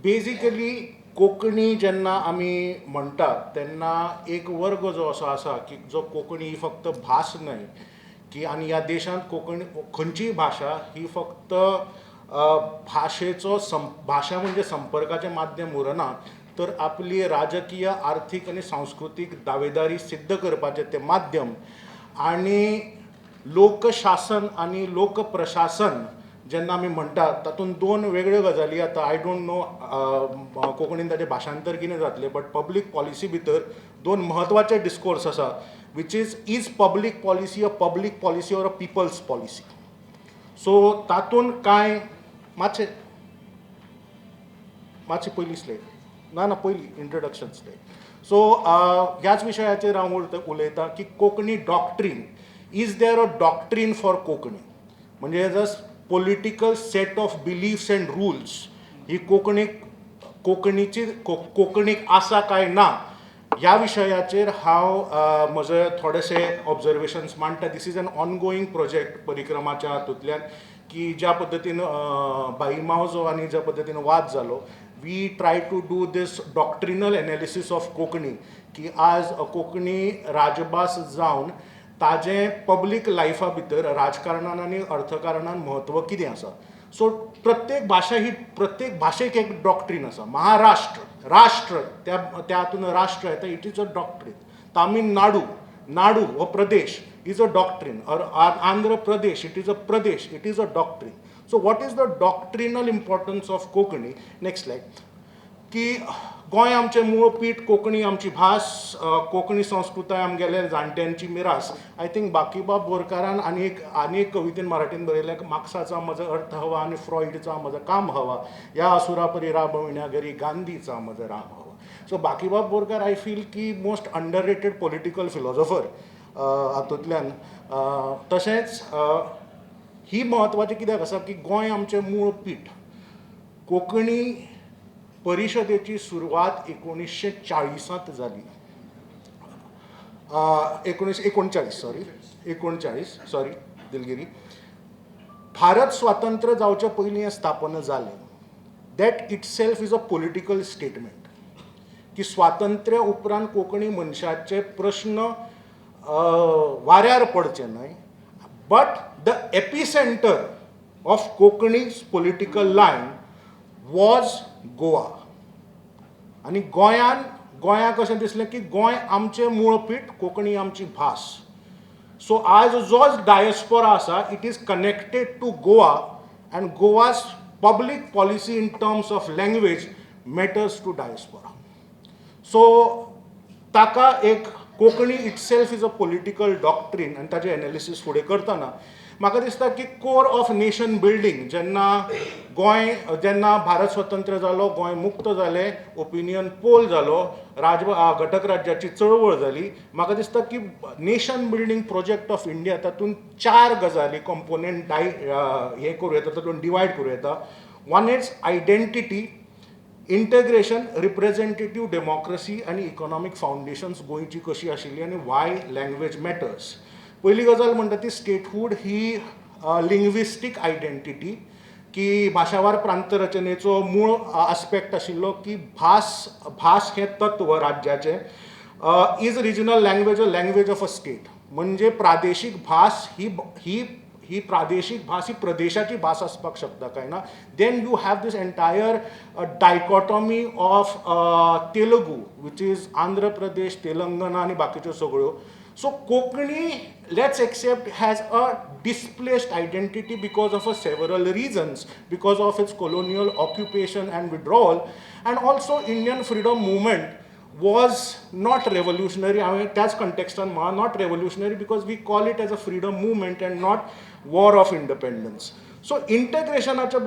बेजिकली कोंकणी जेन्ना आमी म्हणटात तेन्ना एक वर्ग जो असो आसा की जो कोंकणी ही फक्त भास न्हय की आनी ह्या देशांत कोंकणी खंयचीय भाशा ही फक्त भाशेचो भाशा म्हणजे संपर्काचें माध्यम उरना, तर आपली राजकीय, आर्थीक आनी सांस्कृतीक दावेदारी सिद्ध करपाचें तें माध्यम. आनी लोकशासन आनी लोकप्रशासन जेन्ना आमी म्हणटात तातूंत दोन वेगळ्यो गजाली येता. I don't know कोंकणीन ताचें भाशांतर कितें जातलें, बट पब्लीक पॉलिसी भितर दोन म्हत्वाचे डिस्कोर्स आसा, which is public policy a public policy or a people's policy. So तातूंत कांय मातशें मातशी पयली स्लायड ना ना पयली इंट्रोडक्शन स्लायड. सो ह्याच विशयाचेर हांव उलयतां की Konkani doctrine, is there a doctrine for Konkani, म्हणजे just political set of beliefs and rules ही कोंकणीक कोंकणीची कोंकणीक आसा काय ना ह्या विशयाचेर हांव म्हजे थोडेशे ऑब्जर्वेशन्स मांडटा. This is an ongoing project परिक्रमाच्या हातूंतल्यान की ज्या पद्दतीन भाई मावजो आनी ज्या पद्दतीन वाद जालो, we try to do this doctrinal analysis of Konkani की आज कोंकणी राजभास जावन ताजें पब्लीक लायफा भितर राजकारणान आनी अर्थकारणान म्हत्व कितें आसा. सो प्रत्येक भाशा ही प्रत्येक भाशेक एक डॉक्ट्रीन आसा. महाराष्ट्र राष्ट्र त्या त्या हातून राष्ट्र येता, it is a doctrine. Tamil Nadu Nadu हो Pradesh is a doctrine, or Andhra Pradesh it is a Pradesh, it is a doctrine. So what is the doctrinal importance of Konkani? Next slide. की गोंय आमचें मूळ पीठ, कोंकणी आमची भास, कोंकणी संस्कृताय आमगेले जाणट्यांची मिरास. I think Bakibab बोरकारान आनी एक कवितेन मराठीन बरयलें, "मार्क्साचा मज अर्थ हवा आणि फ्रॉइडचा मज काम हवा, या असुरापरी राबविण्या घरी गांधीचा मज राम हवा." So Bakibab Borkar, I feel की मोस्ट अंडररेटेड पॉलिटिकल फिलॉजॉफर हातूंतल्यान. तशेंच ही म्हत्वाची कित्याक आसा की गोंय आमचें मूळ पीठ, कोंकणी परिशदेची सुरवात 1940त जाली, 1939, सॉरी, 39, सॉरी, दिलगिरी. भारत स्वातंत्र्य जावचे पयलीं हें स्थापन जालें. That itself is a political statement की स्वातंत्र्य उपरांत कोंकणी मनशाचे प्रश्न वाऱ्यार पडचे न्हय. But the epicenter of Konkani's political line was Goa. आनी गोंयान, गोंयाक अशें दिसलें की गोंय आमचें मूळ पीठ, कोंकणी आमची भास. सो आज जो डायस्पोरा आसा, it is connected to Goa, and Goa's public policy in terms of language matters to diaspora. So ताका एक Konkani itself is a political doctrine. आनी ताजें एनालिसीस फुडें करतना म्हाका दिसता की कोर ऑफ नेशन बिल्डींग, जेन्ना गोंय, जेन्ना भारत स्वतंत्र जालो, गोंय मुक्त जालें, ओपिनियन पोल जालो, राज घटक राज्याची चळवळ जाली, म्हाका दिसता की nation building project of India तातूंत चार गजाली कॉम्पोनंट डाय हें करूं येता, तातूंत डिवायड करूं येता. One is identity, integration, representative democracy आनी इकॉनॉमीक फावंडेशन्स गोंयची कशी आशिल्ली आनी वाय लँग्वेज मॅटर्स. पयली गजाल म्हणटा ती स्टेटहूड ही लिंग्विस्टीक आयडेंटिटी, की भाशावार प्रांत रचनेचो मूळ आस्पेक्ट आशिल्लो की भास, भास हें तत्व राज्याचें. Is regional language a language of a state? म्हणजे प्रादेशीक भास ही ही ही प्रादेशीक भास ही प्रदेशाची भास आसपाक शकता काय ना? Then you have this entire dichotomy of Telugu, which is Andhra Pradesh, Telangana आनी बाकीच्यो सगळ्यो. So Konkani, let's accept, has a displaced identity because of a several reasons, because of its colonial occupation and withdrawal, and also Indian freedom movement was not revolutionary. हांवें त्याच कंटेक्स्टान म्हणा, not revolutionary because we call it as a freedom movement and not war of independence. So इंटग्रेशनाच्या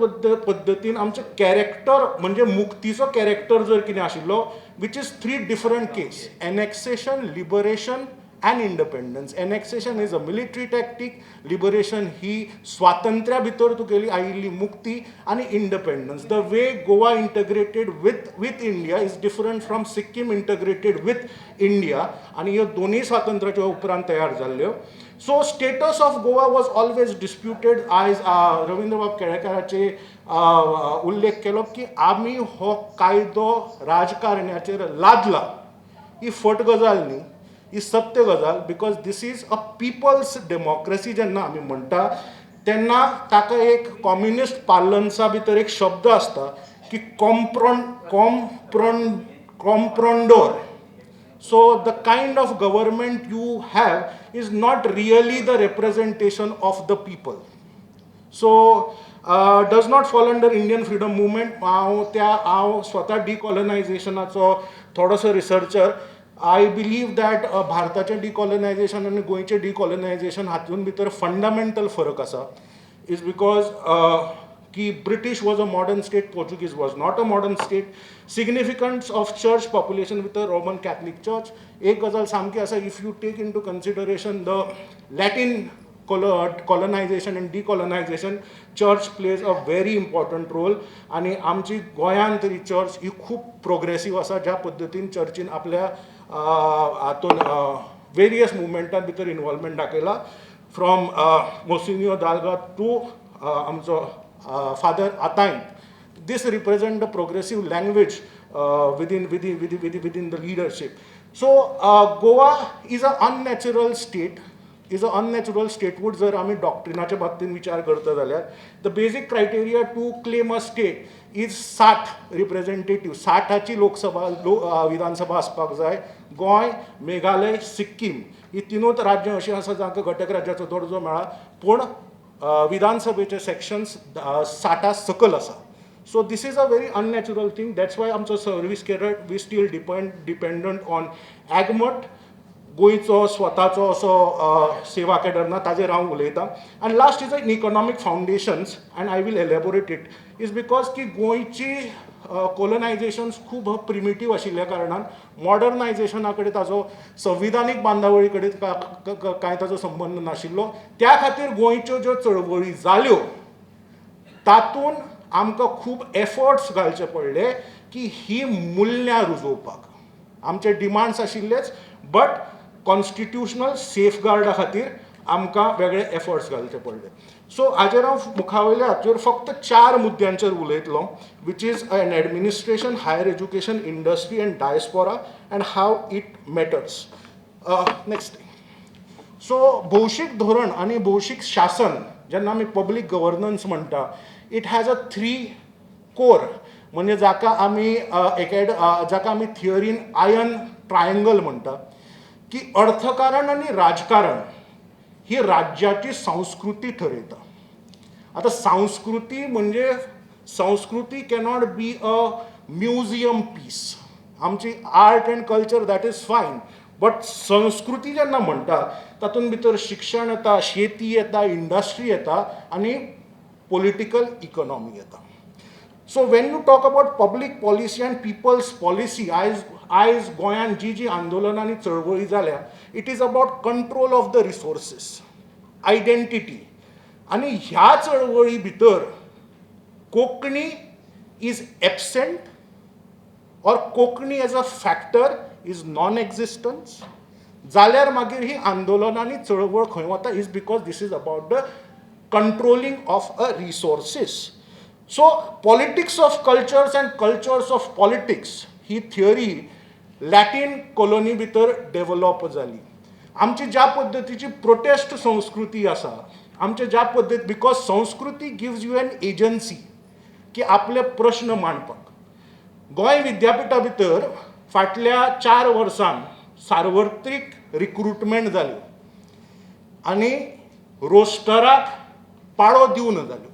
पद्दतीन आमचें character, म्हणजे मुक्तीचो character जर कितें आशिल्लो, which is three different case: annexation, liberation and independence. Annexation is a military tactic, liberation ही स्वातंत्र्या भितर तुगेली आयिल्ली मुक्ती आनी independence. The way Goa integrated with India is different from Sikkim integrated with India. आनी ह्यो दोनूय स्वातंत्र्याच्या उपरांत तयार जाल्ल्यो. So status of Goa was always disputed. आयज रवींद्रबाब केळेकाराचे उल्लेख केलो की आमी हो कायदो राजकारण्याचेर लादला. ही फट गजाल न्ही, ही सत्य गजाल, because this is a people's democracy. जेन्ना आमी म्हणटा तेन्ना ताका एक कॉम्युनिस्ट पार्लन्सा भितर एक शब्द आसता की comprador. So the kind of government you have is not really the representation of the people. So does not fall under Indian freedom movement. हांव त्या हांव स्वता डिकॉलनायझेशनाचो थोडोसो researcher. I believe that भारताचें डिकॉलनायझेशन आनी गोंयचें डिकॉलनायझेशन हातूंत भितर फंडामेंटल फरक आसा, is because की British was a modern state, Portuguese was not a modern state. Significance of church population with a Roman Catholic Church. एक गजाल सामकी आसा, if you take into consideration the Latin colonization and decolonization, church plays a very important role. आनी आमची गोंयांत तरी church ही खूब progressive आसा, ज्या पद्दतीन चर्चीन आपल्या हातून वेरियस मुवमेंटान भितर इनवॉल्वमेंट दाखयला, फ्रॉम मोसिन्योर दाल्गाद टू आमचो father आतायंत. This represent the progressive language within the leadership. So Goa is a unnatural state, is a unnatural statehood. जर आमी डॉक्ट्रिनाच्या बाबतींत विचार करता जाल्यार, the basic criteria to claim a state is 60 representative, 60ाची Lok Sabha, लो विधानसभा आसपाक जाय. गोंय, मेघालय, सिक्कीम ही तिनूच राज्यां अशीं आसा जांकां घटक राज्याचो दर्जो मेळ्ळा, पूण विधानसभेचे सेक्शन्स 60 सकयल आसा. So this is a very unnatural thing. That's why आमचो service cadre, we still dependent on AGMUT. गोंयचो स्वताचो असो सेवा केडर ना, ताजेर हांव उलयतां. आनी last is an economic foundations, and I will elaborate it, is because की गोंयची कोलोनायझेशन खूब प्रिमिटीव आशिल्ल्या कारणान मॉडर्नायझेशना कडेन, ताजो संविधानीक बांदावळी कडेन कांय ताजो संबंद नाशिल्लो. त्या खातीर गोंयच्यो ज्यो चळवळी जाल्यो, तातूंत आमकां खूब एफर्ट्स घालचे पडले की ही मुल्यां रुजोवपाक. आमचे डिमांड्स आशिल्लेच, बट कॉन्स्टिट्युशनल सेफगार्डा खातीर आमकां वेगळे एफर्ट्स घालचे पडले. सो हाजेर हांव मुखावयल्या हाचेर फक्त चार मुद्द्यांचेर उलयतलो, which is an administration, higher education, industry and diaspora and how it matters. Next. So भौशीक धोरण आनी भौशीक शासन जेन्ना आमी पब्लीक गवर्नन्स म्हणटा, it has a three core, म्हणजे जाका आमी थियरीन आयर्न ट्रायंगल म्हणटा, की अर्थकारण आनी राजकारण ही राज्याची संस्कृती ठरयता. आतां संस्कृती म्हणजे संस्कृती cannot be a museum piece. आमची art and culture, that is fine, but संस्कृती जेन्ना म्हणटा, तातूंत भितर शिक्षण येता, शेती येता, इंडस्ट्री येता आनी पॉलिटिकल इकॉनॉमी येता. So when you talk about public policy and people's policy, आयज गोंयांत जी जी आंदोलनां आनी चळवळी जाल्या, it is about control of the resources, identity. आनी ह्या चळवळी भितर Konkani is absent or Konkani as a factor is non existence जाल्यार मागीर ही आंदोलनां आनी चळवळ खंय वता, is because this is about the controlling of a resources. So politics of cultures and cultures of politics he theory Latin colony भितर develop जाली. आमची ज्या पद्दतीची प्रोटेस्ट संस्कृती आसा, आमचे ज्या पद्दती, because संस्कृती gives you N agency की आपले प्रश्न मांडपाक. गोंय विद्यापिठा भितर फाटल्या 4 वर्सां सार्वत्रीक रिक्रुटमेंट जाल्यो आनी रोस्टराक पाळो दिवन जाल्यो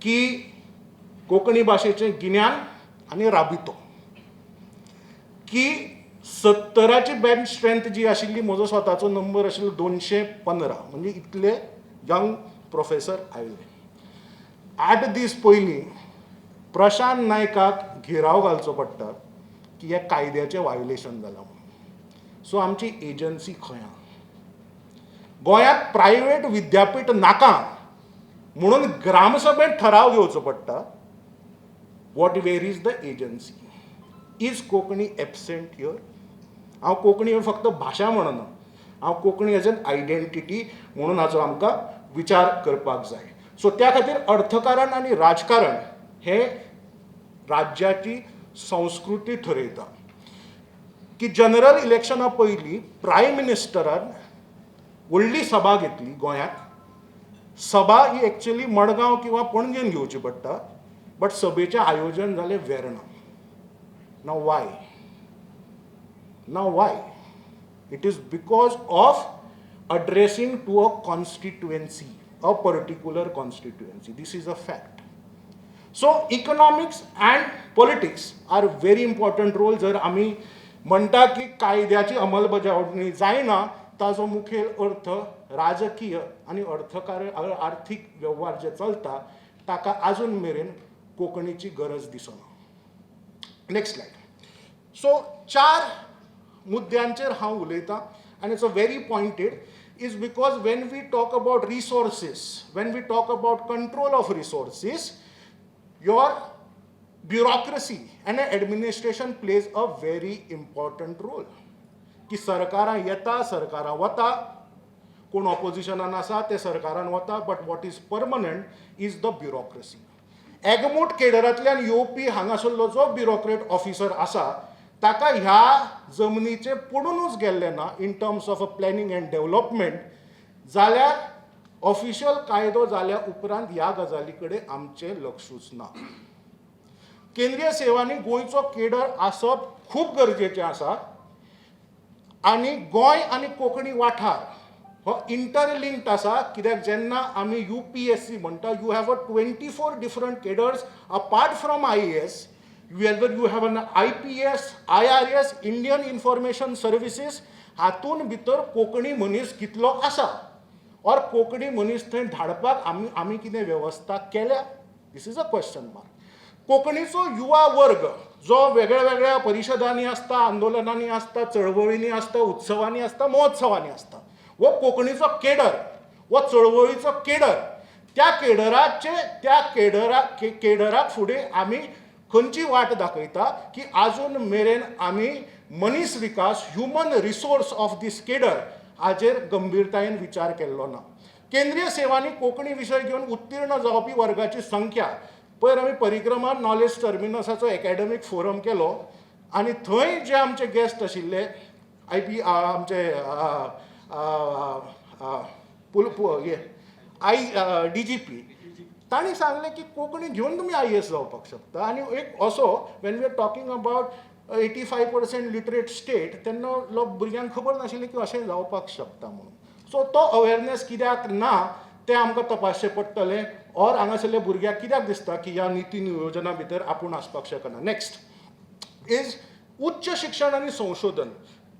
की कोंकणी भाशेचें गिन्यान आनी राबितो, की 70ची बेंच स्ट्रेंथ जी आशिल्ली, म्हजो स्वताचो नंबर आशिल्लो 215, म्हणजे इतले यंग प्रोफेसर आयले. 8 दीस पयलीं प्रशांत नायकाक घेराव घालचो पडटा की हे कायद्याचें वायोलेशन जालां म्हणून. सो आमची एजन्सी खंय आहा? गोंयांत प्रायवेट विद्यापीठ नाका म्हणून ग्रामसभेत ठराव घेवचो पडटा. What, where is the agency? Is Konkani absent here? हांव कोंकणी फक्त भाशा म्हणना, हांव कोंकणी एज एन आयडेंटिटी म्हणून हाचो आमकां विचार करपाक जाय. सो त्या खातीर अर्थकारण आनी राजकारण हे राज्याची संस्कृती ठरयता, की जनरल इलेक्शना पयलीं प्रायम मिनिस्टरान व्हडली सभा घेतली गोंयांत. सभा ही एक्चुअली मडगांव किंवा पणजेन घेवची पडटा, बट सभेचें आयोजन जालें Verna. Now why? Now why? It is because of addressing to a constituency, a particular constituency. This is a fact. So economics and politics are very important role. जर आमी म्हणटा की कायद्याची अंमलबजावणी जायना, ताजो मुखेल अर्थ राजकीय आनी अर्थकार आर्थीक वेव्हार जे चलता, ताका आजून मेरेन कोंकणीची गरज दिसना. Next slide. सो चार मुद्द्यांचेर हांव उलयतां आनी it's a very pointed, is because when we talk about resources, when we talk about control of resources, your bureaucracy and administration plays a very important role. की सरकारां येता, सरकारां वता, कोण ऑपोजिशनान आसा ते सरकारान वता, but what is permanent is the bureaucracy. AGMUT केडरांतल्यान येवपी हांगासरलो जो ब्युरोक्रेट ऑफिसर आसा, ताका ह्या जमनीचें पडुनूच गेल्लें ना in terms of a planning and development. जाल्यार ऑफिशियल कायदो जाल्या उपरांत ह्या गजाली कडेन आमचें लक्षूच ना. केंद्रीय सेवांनी गोंयचो केडर आसप खूब गरजेचें आसा आनी गोंय आनी कोंकणी वाठार हो इंटरलिंक्ड आसा, कित्याक जेन्ना आमी यूपीएससी म्हणटा, you have a 24 different cadres apart from IAS. Whether you have an IPS, IRS, Indian Information Services, हातून भितर कोंकणी मनीस कितलो आसा ऑर कोंकणी मनीस थंय धाडपाक आमी कितें वेवस्था केल्या? This is a question mark. कोंकणीचो युवा वर्ग जो वेगळ्या वेगळ्या परिशदांनी आसता, आंदोलनांनी आसता, चळवळींनी आसता, उत्सवांनी आसता, महोत्सवांनी आसता, हो कोंकणीचो केडर, हो चळवळीचो केडर, त्या केडराचे त्या केडरा केडराक फुडें आमी खंयची वाट दाखयता की आजून मेरेन आमी मनीस विकास, human resource of this cadre हाजेर गंभीरतायेन विचार केल्लो ना. केंद्रीय सेवांनी कोंकणी विशय घेवन उत्तीर्ण जावपी वर्गाची संख्या. पयर आमी परिक्रमा नॉलेज टर्मिनसाचो एकाडेमीक फोरम केलो आनी थंय जे आमचे गेस्ट आशिल्ले, I P आमचे पुल हे I DGP, तांणी सांगलें की कोंकणी घेवन तुमी आयएएस जावपाक शकता. आनी एक असो, when we are talking about 85% literate state, तेन्ना लोक भुरग्यांक खबर नाशिल्लें की अशें जावपाक शकता म्हणून. सो तो अवेरनेस कित्याक ना तें आमकां तपासचें पडटलें, ऑर हांगासरल्या भुरग्याक कित्याक दिसता की ह्या निती नियोजना भितर आपूण आसपाक शकना. नेक्स्ट is उच्च शिक्षण आनी संशोधन,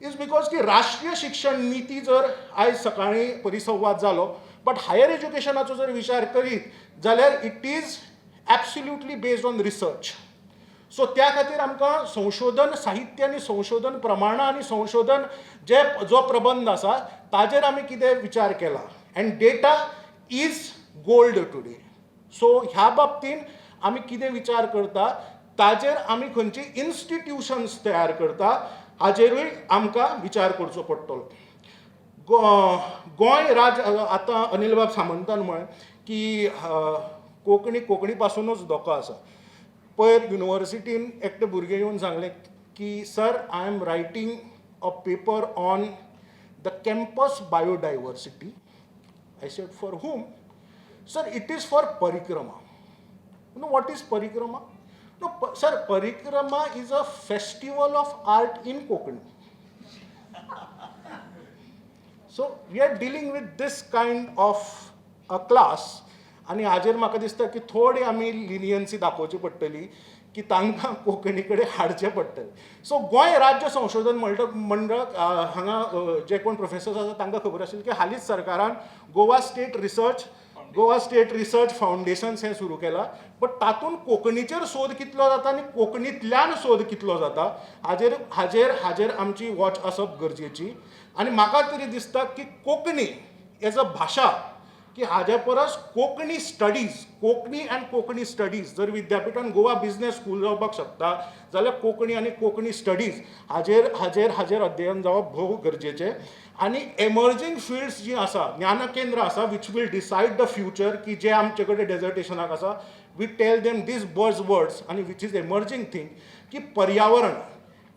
is because की राष्ट्रीय शिक्षण निती जर आयज सकाळीं परिसंवाद जालो, बट हायर एज्युकेशनाचो जर विचार करीत जाल्यार it is absolutely based on research. So त्या खातीर आमकां संशोधन साहित्य आनी संशोधन प्रमाणां आनी संशोधन जे जो प्रबंध आसा ताजेर आमी कितें विचार केला, and data is gold today. So ह्या बाबतीन आमी कितें विचार करता, ताजेर आमी खंयची इन्स्टिट्युशन्स तयार करता, हाजेरूय आमकां विचार करचो पडटलो. गोंय राज्य, आतां अनिल बाब सामंतान म्हळें की कोंकणी कोंकणी पासुनूच धोको आसा. पयर युनिवर्सिटीन एकटे भुरगें येवन सांगलें की, "Sir, I am writing a paper on the campus biodiversity." I said, "For whom?" "Sir, it is for Parikrama." "No, what is Parikrama?" "No, sir, Parikrama is a festival of art in Konkani." So we are dealing with this kind of a class. आनी हाजेर म्हाका दिसता की थोडी आमी लिनियन्सी दाखोवची पडटली की तांकां कोंकणी कडेन हाडचें पडटलें. सो गोंय राज्य संशोधन मंडळ, हांगा जे कोण प्रोफेसर्स आसा तांकां खबर आशिल्लें की हालींच सरकारान गोवा स्टेट रिसर्च फावंडेशन्स हें सुरू केलां, बट तातूंत कोंकणीचेर सोद कितलो जाता आनी कोंकणींतल्यान सोद कितलो जाता, हाजेर आमची वॉच आसप गरजेची. आनी म्हाका तरी दिसता की कोंकणी एज अ भाशा की हाजे परस Konkani studies, Konkani and Konkani studies जर विद्यापिठान गोवा बिजनेस स्कूल जावपाक शकता जाल्यार कोंकणी आनी कोंकणी स्टडीज हाजेर अध्ययन जावप भोव गरजेचें. आनी एमर्जींग फिल्ड्स जीं आसा, ज्ञानकेंद्र आसा, which will decide the future, की जे आमचे कडेन डेजर्टेशनाक आसा, we tell them these buzz words आनी which is emerging thing की पर्यावरण,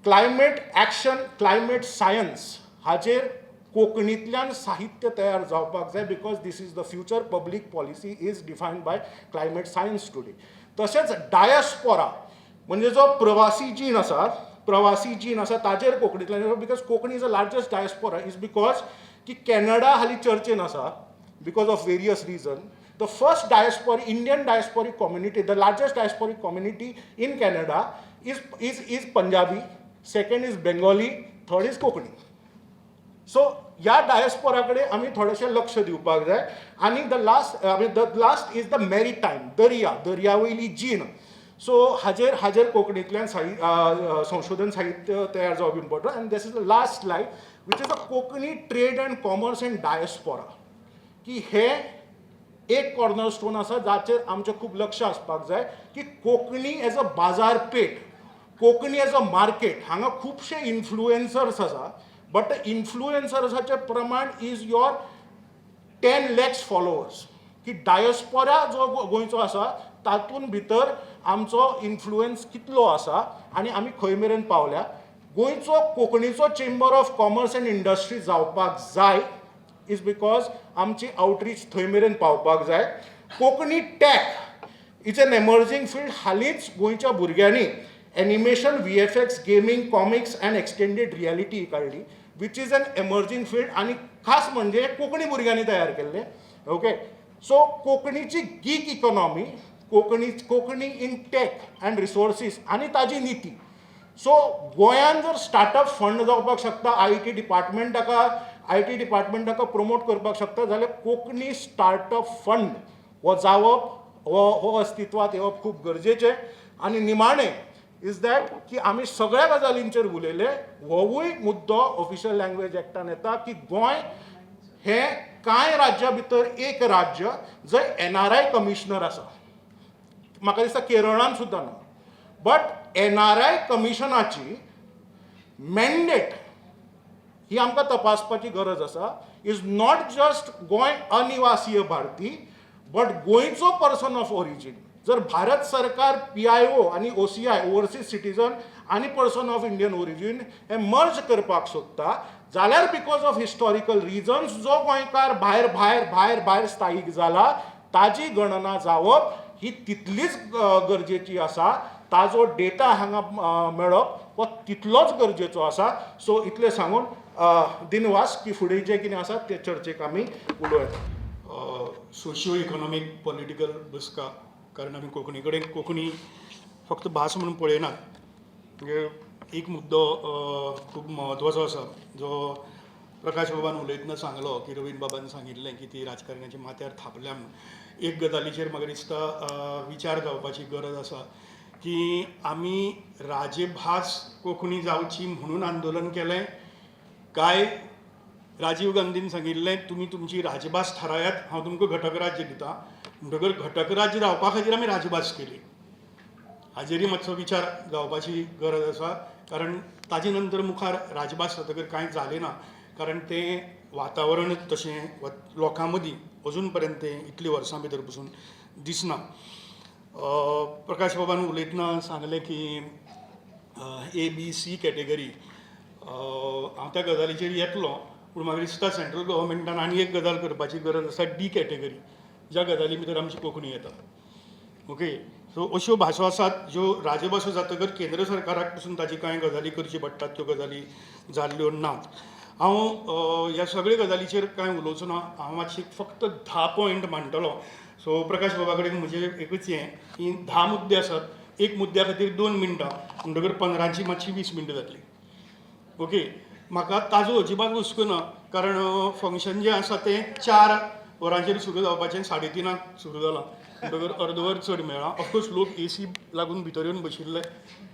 क्लायमेट एक्शन, क्लायमेट सायन्स, हाजेर कोंकणींतल्यान साहित्य तयार जावपाक जाय, because this is the future. Public policy is defined by climate science today. तशेंच डायस्पोरा म्हणजे जो प्रवासी जीण आसा ताजेर कोंकणींतल्यान, because Konkani is a largest diaspora, is because की कॅनडा हालीं चर्चेन आसा because of various reason. The first diaspora, Indian diasporic community, the largest diasporic community in Canada is Punjabi, second is Bengali, third is Konkani. So ह्या diaspora कडेन आमी थोडेशें लक्ष दिवपाक जाय. आनी the last, I mean, the last is the maritime, दर्या वयली जीण. सो हाजेर कोंकणींतल्यान संशोधन साहित्य तयार जावप important. And this is the last slide, which is a Konkani trade and commerce and diaspora, की हे एक कॉर्नर स्टोन आसा जाचेर आमचें खूब लक्ष आसपाक जाय की कोंकणी एज अ बाजारपेठ, कोंकणी एज अ मार्केट. हांगा खुबशे इन्फ्लुएन्सर्स आसा, बट इन्फ्लुएन्सर्साचें प्रमाण is your 10 lakhs followers, की डायस्पोरा जो गोंयचो आसा तातूंत भितर आमचो इन्फ्लुएन्स कितलो आसा आनी आमी खंय मेरेन पावल्या. गोंयचो कोंकणीचो chamber of commerce and industry जावपाक जाय, is because आमची आवटरीच थंय मेरेन पावपाक जाय. Konkani tech is an emerging field. हालींच गोंयच्या भुरग्यांनी animation, VFX, gaming, comics and extended reality काडली. which is an emerging field आनी खास म्हणजे कोंकणी भुरग्यांनी तयार केल्लें. ओके, सो कोंकणीची gig economy, Konkani in tech and resources आनी ताजी निती. सो गोंयान जर स्टार्टअप फंड जावपाक शकता, IT department ताका प्रमोट करपाक शकता जाल्यार कोंकणी स्टार्टअप फंड हो जावप, हो अस्तित्वात येवप खूब गरजेचें. आनी निमाणें is that की आमी सगळ्या गजालींचेर उलयले, होवूय मुद्दो ऑफिशियल लँग्वेज एक्टान येता की गोंय हें कांय राज्यां भितर एक राज्य जंय एनआरआय कमिशनर आसा. म्हाका दिसता केरळान सुद्दां ना. बट एनआरआय कमिशनाची मॅन्डेट ही आमकां तपासपाची गरज आसा. Is not just Goa अनिवासीय भारती, बट गोंयचो पर्सन ऑफ ओरिजीन. जर भारत सरकार पीआयओ आनी ओसीआय, ओवरसीज सिटीजन आनी पर्सन ऑफ इंडियन ओरिजीन हे मर्ज करपाक सोदता जाल्यार, because of historical reasons जो गोंयकार भायर भायर भायर भायर स्थायीक जाला ताजी गणना जावप ही तितलीच गरजेची आसा. ताजो डेटा हांगा मेळप हो तितलोच गरजेचो आसा. सो इतलें सांगून दिनवास की फुडें जें कितें आसा ते चर्चेक आमी उलोवं येता. सोशियो इकॉनॉमीक पॉलिटिकल बसका, कारण आमी कोंकणी कडेन कोंकणी फक्त भास म्हणून पळयनात. म्हणजे एक मुद्दो खूब म्हत्वाचो आसा, जो प्रकाश बाबान उलयतना सांगलो की रवींद्र बाबान सांगिल्लें की ती राजकारण्याच्या माथ्यार थापल्या म्हणून. एक गजालीचेर म्हाका दिसता विचार जावपाची गरज आसा की आमी राजभास कोंकणी जावची म्हणून आंदोलन केलें काय राजीव गांधीन सांगिल्लें तुमी तुमची राजभास थारायात, हांव तुमकां घटक राज्य दिता, म्हणटकर घटक राज्य जावपा खातीर आमी राजभास केली? हाजेरय मातसो विचार जावपाची गरज आसा, कारण ताजे नंतर मुखार राजभास जातकर कांय जालें ना, कारण तें वातावरण तशें लोकां मदीं अजून पर्यंत तें इतलीं वर्सां भितर पसून दिसना. प्रकाश बाबान उलयतना सांगलें की ए बी सी कॅटेगरी. हांव त्या गजालीचेर येतलो, पूण म्हाका दिसता सेंट्रल गव्हर्मेंटान आनी एक गजाल करपाची गरज आसा, डी कॅटेगरी, ज्या गजाली भितर आमची कोंकणी येता. ओके, सो अश्यो भासो आसात ज्यो राजभासो जातकर केंद्र सरकाराक पसून ताची कांय गजाली करची पडटात, त्यो गजाली जाल्ल्यो नात. हांव ह्या सगळे गजालीचेर कांय उलोवचो ना. हांव मातशी फक्त 10 पॉयंट मांडटलो. सो प्रकाश बाबा कडेन म्हजें एकूच हें की 10 मुद्दे आसात, एक मुद्द्या खातीर 2 मिनटां, म्हणटकर 15ची मातशी 20 मिनटां जातली. ओके, म्हाका ताजो अजिबात हुस्को ना, कारण फंक्शन जें आसा तें 4 वरांचेर सुरू जावपाचें 3:30 सुरू जालां, म्हणटकर अर्द वर चड मेळ्ळां. ऑफकोर्स लोक एसी लागून भितर येवन बशिल्ले,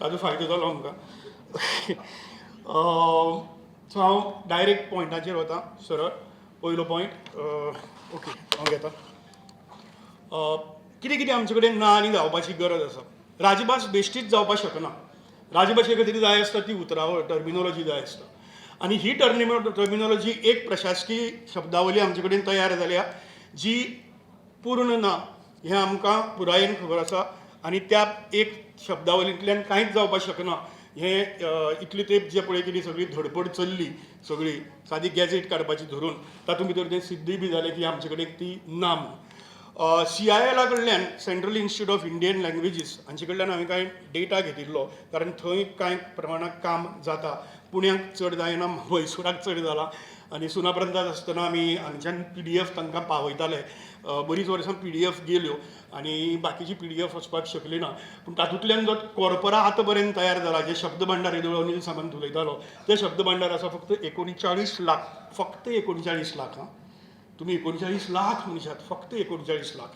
ताजो फायदो जालो आमकां. सो हांव डायरेक्ट पॉयंटाचेर वता सरळ. पयलो पॉयंट, ओके, हांव घेता. कितें कितें आमचे कडेन ना आनी जावपाची गरज आसा? राजभास बेश्टीच जावपाक शकना. राजभाशे खातीर जाय आसता ती उतरावळ, टर्मिनोलॉजी जाय आसता आनी ही टर्मिनोलॉजी एक प्रशासकीय शब्दावली आमचे कडेन तयार जाल्या जी पूर्ण ना हें आमकां पुरायेन खबर आसा आनी त्या एक शब्दावलींतल्यान कांयच जावपाक शकना हें इतली तेंप जे पळय कितें सगळी धडपड चल्ली, सगळी सादी गॅझेट काडपाची धरून, तातूंत भितर तें सिद्धूय बी जालें की आमचे कडेन ती ना म्हणून. सीआयएला कडल्यान, Central Institute of Indian Languages हांचे कडल्यान हांवें कांय डेटा घेतिल्लो, कारण थंय कांय प्रमाणांत काम जाता. पुण्याक चड जायना, म्हैसुराक चड जाला आनी सुनापरान्तांत आसतना आमी हांगच्यान पीडीएफ तांकां पावयताले. बरीच वर्सां पीडीएफ गेल्यो आनी बाकीची पीडीएफ वचपाक शकली ना, पूण तातूंतल्यान जो कॉर्परा आतां पर्यंत तयार जाला, जे शब्द भांडार येदोळ अनिल सामंत उलयतालो, ते शब्द भांडार आसा फक्त 39 लाख. फक्त 39 लाख. आं, तुमी 39 लाख म्हणशात, फक्त 39 लाख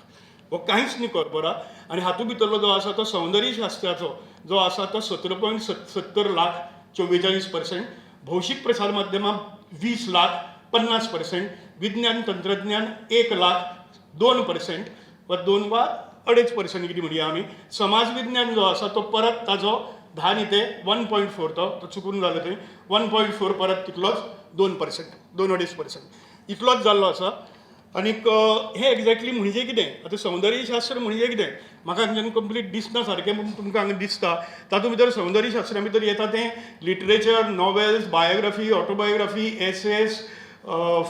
हो कांयच न्ही कॉर्परा. आनी हातूंत भितरलो जो आसा तो सौंदर्य शास्त्राचो जो आसा तो 17.70 लाख, 44%, भौशीक प्रसार माध्यमां 20 लाख, 50%, विज्ञान तंत्रज्ञान 1 लाख, 2% वा 2 वा 2.5% कितें म्हणया आमी. समाज विज्ञान जो आसा तो परत ताजो 10 न्ही ते 1.4, तो तो चुकून जालो थंय, 1.4, परत तितलोच 2%, 2-2.5% इतलोच जाल्लो आसा. आनीक हें एग्जॅक्टली म्हणजे कितें? आतां सौंदर्यशास्त्र म्हणजे कितें, म्हाका हांगच्यान कंप्लीट दिसना सारकें, पूण तुमकां हांगा दिसता. तातूंत भितर सौंदर्यशास्त्रा भितर येता तें literature, novels, biography, autobiography, essays,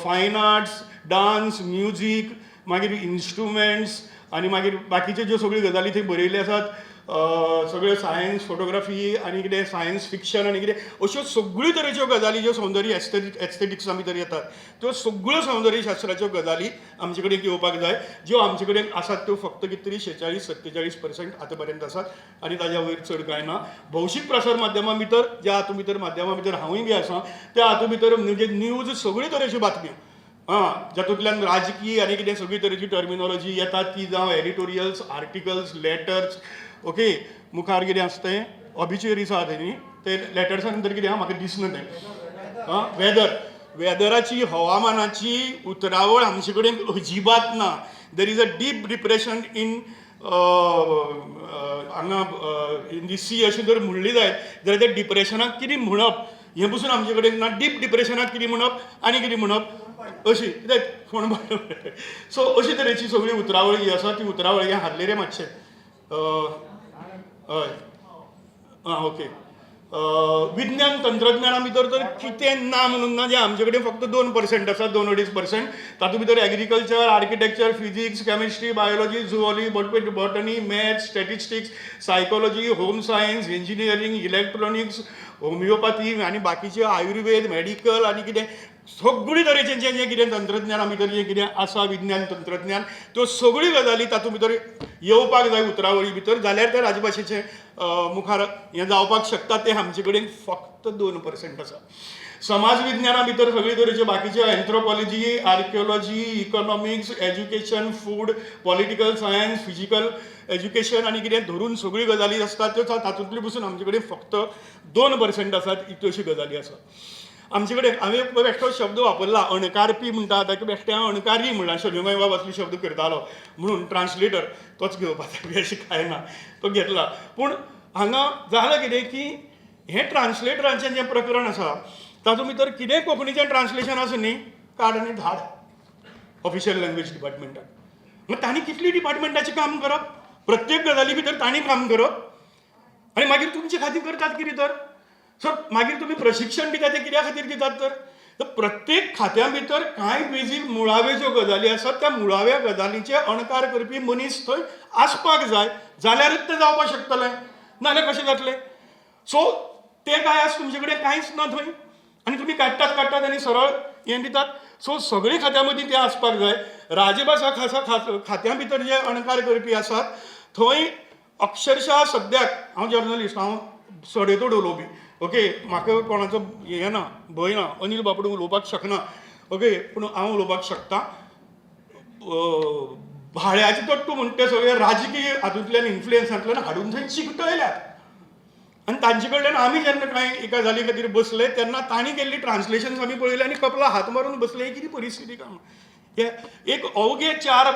fine arts, dance, music, मागीर इन्स्ट्रुमेंट्स आनी मागीर बाकीच्यो ज्यो सगळ्यो गजाली थंय बरयल्ल्यो आसात. सगळ्यो सायन्स फोटोग्राफी आनी कितें सायन्स फिक्शन आनी कितें अश्यो सगळ्यो तरेच्यो गजाली ज्यो सौंदर्य एस्थेटिक्सा भितर येतात त्यो सगळ्यो सौंदर्य शास्त्राच्यो गजाली आमचे कडेन येवपाक जाय, ज्यो आमचे कडेन आसात त्यो फक्त कितें तरी 46 47% आतां पर्यंत आसात आनी ताज्या वयर चड कांय ना. भौशीक प्रसार माध्यमां भितर ज्या हातूंत भितर माध्यमां भितर हांवूय बी आसा त्या हातूंत भितर म्हणजे न्यूज सगळी तरेच्यो बातम्यो जातूंतल्यान राजकीय आनी कितें सगळी तरेची टर्मिनॉलॉजी येता ती जावं एडिटोरियल्स, आर्टिकल्स, लॅटर्स, ओके मुखार कितें आसा तें ऑबिच्युअरीज आसा तें न्ही, ते लॅटर्सा नंतर कितें आसा म्हाका दिसना तें. वेदर, वेदराची हवामानाची उतरावळ आमचे कडेन अजिबात ना. There is a deep depression in हांगा इन दी सी अशें जर म्हणली जायत जाल्यार त्या डिप्रेशनाक कितें म्हणप हें पसून आमचे कडेन ना. डीप डिप्रेशनाक कितें म्हणप आनी कितें म्हणप अशी कित्याक कोण सो अशी तरेची सगळी उतरावळ जी आसा ती उतरावळ हें हारलें रे मातशें. हय आं ओके. विज्ञान तंत्रज्ञाना भितर तर कितें ना म्हणून ना, जें आमचे कडेन फक्त 2% आसा, 2-2.5%. तातूंत भितर agriculture, architecture, physics, chemistry, biology, zoology, botany, maths, statistics, psychology, home science, engineering, electronics, homeopathy आनी बाकीचे आयुर्वेद, मेडिकल आनी कितें सगळी तरेचें जें जें कितें तंत्रज्ञाना भितर जें कितें आसा विज्ञान तंत्रज्ञान त्यो सगळ्यो गजाली तातूंत भितर येवपाक जाय उतरावळी भितर, जाल्यार त्या राजभाशेचें मुखार हें जावपाक शकता. तें आमचे कडेन फक्त 2% आसा. समाज विज्ञाना भितर सगळी तरेचे बाकीचे anthropology, archaeology, economics, education, food, political science, physical education आनी कितें धरून सगळ्यो गजाली आसतात त्यो तातूंतल्यो पसून आमचे कडेन फक्त 2% आसात, इतल्योश्यो गजाली आसात आमचे कडेन. हांवें बेश्टो शब्द वापरला अणकारपी म्हणटा, ताका बेश्टें हांव अणकारी म्हणला, शणै गोंयबाब असले शब्द करतालो म्हणून ट्रान्सलेटर तोच घेवपाचो बी अशें कांय ना, तो घेतला. पूण हांगा जालां कितें की हें ट्रान्सलेटरांचें जें प्रकरण आसा तातूंत भितर कितेंय कोंकणीचें ट्रान्सलेशन आसा न्ही, काड आनी धाड ऑफिशियल लँग्वेज डिपार्टमेंटाक. मागीर तांणी कितली डिपार्टमेंटाचें काम करप, प्रत्येक गजाली भितर तांणी काम करप आनी मागीर तुमचे खातीर करतात कितें तर? सो मागीर तुमी प्रशिक्षण दिता तें कित्या खातीर दितात तर? प्रत्येक खात्या भितर कांय बेजीक मुळाव्यो ज्यो गजाली आसात त्या मुळाव्या गजालींचे अणकार करपी मनीस थंय आसपाक जाय, जाल्यारच तें जावपाक शकतलें, नाजाल्यार कशें जातलें? सो तें काय आज तुमचे कडेन कांयच ना थंय आनी तुमी काडटात काडटात आनी सरळ हें दितात. सो सगळीं खात्यां मदीं तें आसपाक जाय. राजभाशा खासा खात्यां भितर जे अणकार करपी आसात थंय अक्षरशा सद्याक हांव जर्नलिस्ट, हांव सडेतोड उलोवपी, ओके, म्हाका कोणाचो हें ना, भंय ना, अनिल बापडो उलोवपाक शकना, ओके, पूण हांव उलोवपाक शकता. भाड्याचे तट्टू म्हणटा ते सगळे राजकीय हातूंतल्यान इन्फ्लुयन्सांतल्यान हाडून थंय चिकटयल्यात आनी तांचे कडल्यान आमी जेन्ना कांय एका गजाली खातीर बसले तेन्ना तांणी केल्ली ट्रान्सलेशन्स आमी पळयले आनी कपला हात मारून बसले. ही कितें परिस्थिती काय हे एक अवघे 4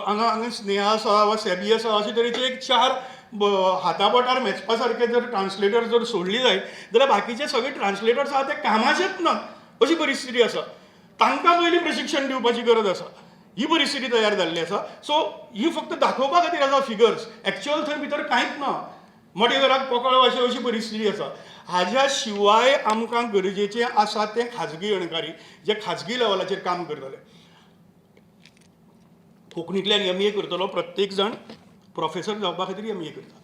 हांगा हांगा स्नेहा आसा वा सेबी आसा अशे तरेचे एक 4 हाता बोटार मेजपा सारके जर ट्रान्सलेटर जर सोडली जायत जाल्यार बाकीचे सगळे ट्रान्सलेटर्स आहा ते कामाचेच ना अशी परिस्थिती आसा. तांकां पयलीं प्रशिक्षण दिवपाची गरज आसा. ही परिस्थिती तयार जाल्ली आसा. सो ही फक्त दाखोवपा खातीर आसा फिगर्स, एक्च्युअल थंय भितर कांयच ना, मोठ्या घराक पोकळ वाशे अशी परिस्थिती आसा. हाज्या शिवाय आमकां गरजेचें आसा तें खाजगी अणकारी जे खाजगी लेवलाचेर काम करतले. कोंकणींतल्यान एम ए करतलो प्रत्येक जाण प्रोफेसर जावपा खातीर एम ए करता.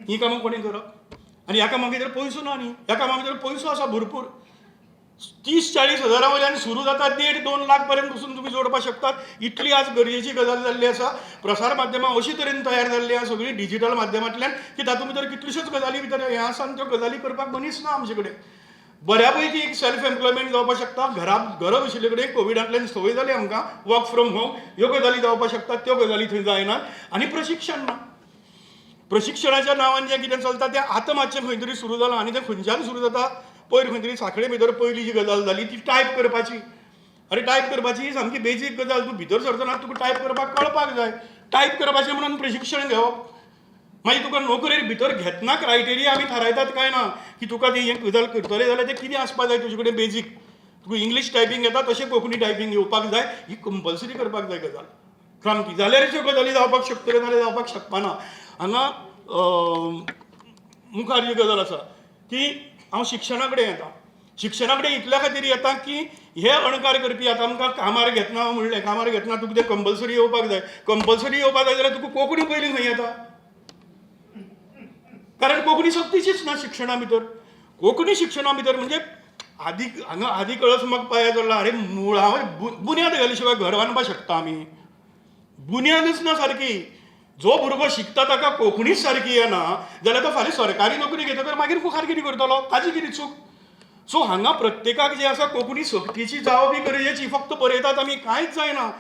हीं कामां कोणें करप? आनी ह्या कामां भितर पयसो ना न्ही, ह्या कामां भितर पयसो आसा भरपूर, 30-40 हजारां वयल्यान सुरू जाता, 1.5-2 लाख पर्यंत पसून तुमी जोडपाक शकतात. इतली आज गरजेची गजाल जाल्ली आसा. प्रसार माध्यमां अशी तरेन तयार जाल्ली आसा सगळीं डिजीटल माध्यमांतल्यान की तातूंत भितर कितल्योश्योच गजाली भितर हें आसा आनी त्यो गजाली करपाक मनीस ना आमचे कडेन. बऱ्या पैकी एक सेल्फ एम्प्लॉयमेंट जावपाक शकता. घरा घरा बशिल्ले कडेन कोविडांतल्यान संवय जाली आमकां वर्क फ्रॉम होम, ह्यो गजाली जावपाक शकतात, त्यो गजाली थंय जायनात. आनी प्रशिक्षण ना, प्रशिक्षणाच्या नांवान जें कितें चलता तें आतां मातशें खंय तरी सुरू जालां आनी तें खंयच्यान सुरू जाता, पयर खंय तरी सांखळे भितर पयली जी गजाल जाली ती टायप करपाची. अरे टायप करपाची ही सामकी बेजीक गजाल, तूं भितर सरतना तुका टायप करपाक कळपाक जाय. टायप करपाचें म्हणून प्रशिक्षण घेवप, मागीर तुका नोकरेर भितर घेतना क्रायटेरिया आमी थारायतात काय ना की तुका ती हें गजाल करतले जाल्यार तें कितें आसपाक जाय तुजे कडेन बेजीक. तुका इंग्लीश टायपींग येता तशें कोंकणी टायपींग येवपाक जाय, ही कंपल्सरी करपाक जाय गजाल सामकी, जाल्यार ह्यो गजाली जावपाक शकतल्यो, नाजाल्यार जावपाक शकपाना. हांगा मुखार जी गजाल आसा की हांव शिक्षणा कडेन येता. शिक्षणा कडेन इतल्या खातीर येता की हे अणकार करपी आतां आमकां कामार घेतना म्हणलें, कामार घेतना तुका तें कंपल्सरी येवपाक जाय. कंपल्सरी येवपाक जाय जाल्यार तुका कोंकणी पयलीं खंय येता? कारण कोंकणी सक्तीचीच ना शिक्षणा भितर. कोंकणी शिक्षणा भितर म्हणजे आदी हांगा आदी कळस मग पाया चडला. अरे मुळावर बुन्याद घाली शिवाय घर बांदपाक शकता आमी? बुन्यादच ना सारकी. जो भुरगो शिकता ताका कोंकणीच सारकी येना जाल्यार तो फाल्यां सरकारी नोकरी घेतकर मागीर मुखार कितें करतलो? ताजी कितें चूक? सो हांगा प्रत्येकाक जें आसा कोंकणी सक्तीची जावप ही गरजेची. फक्त बरयतात आमी, कांयच जायना.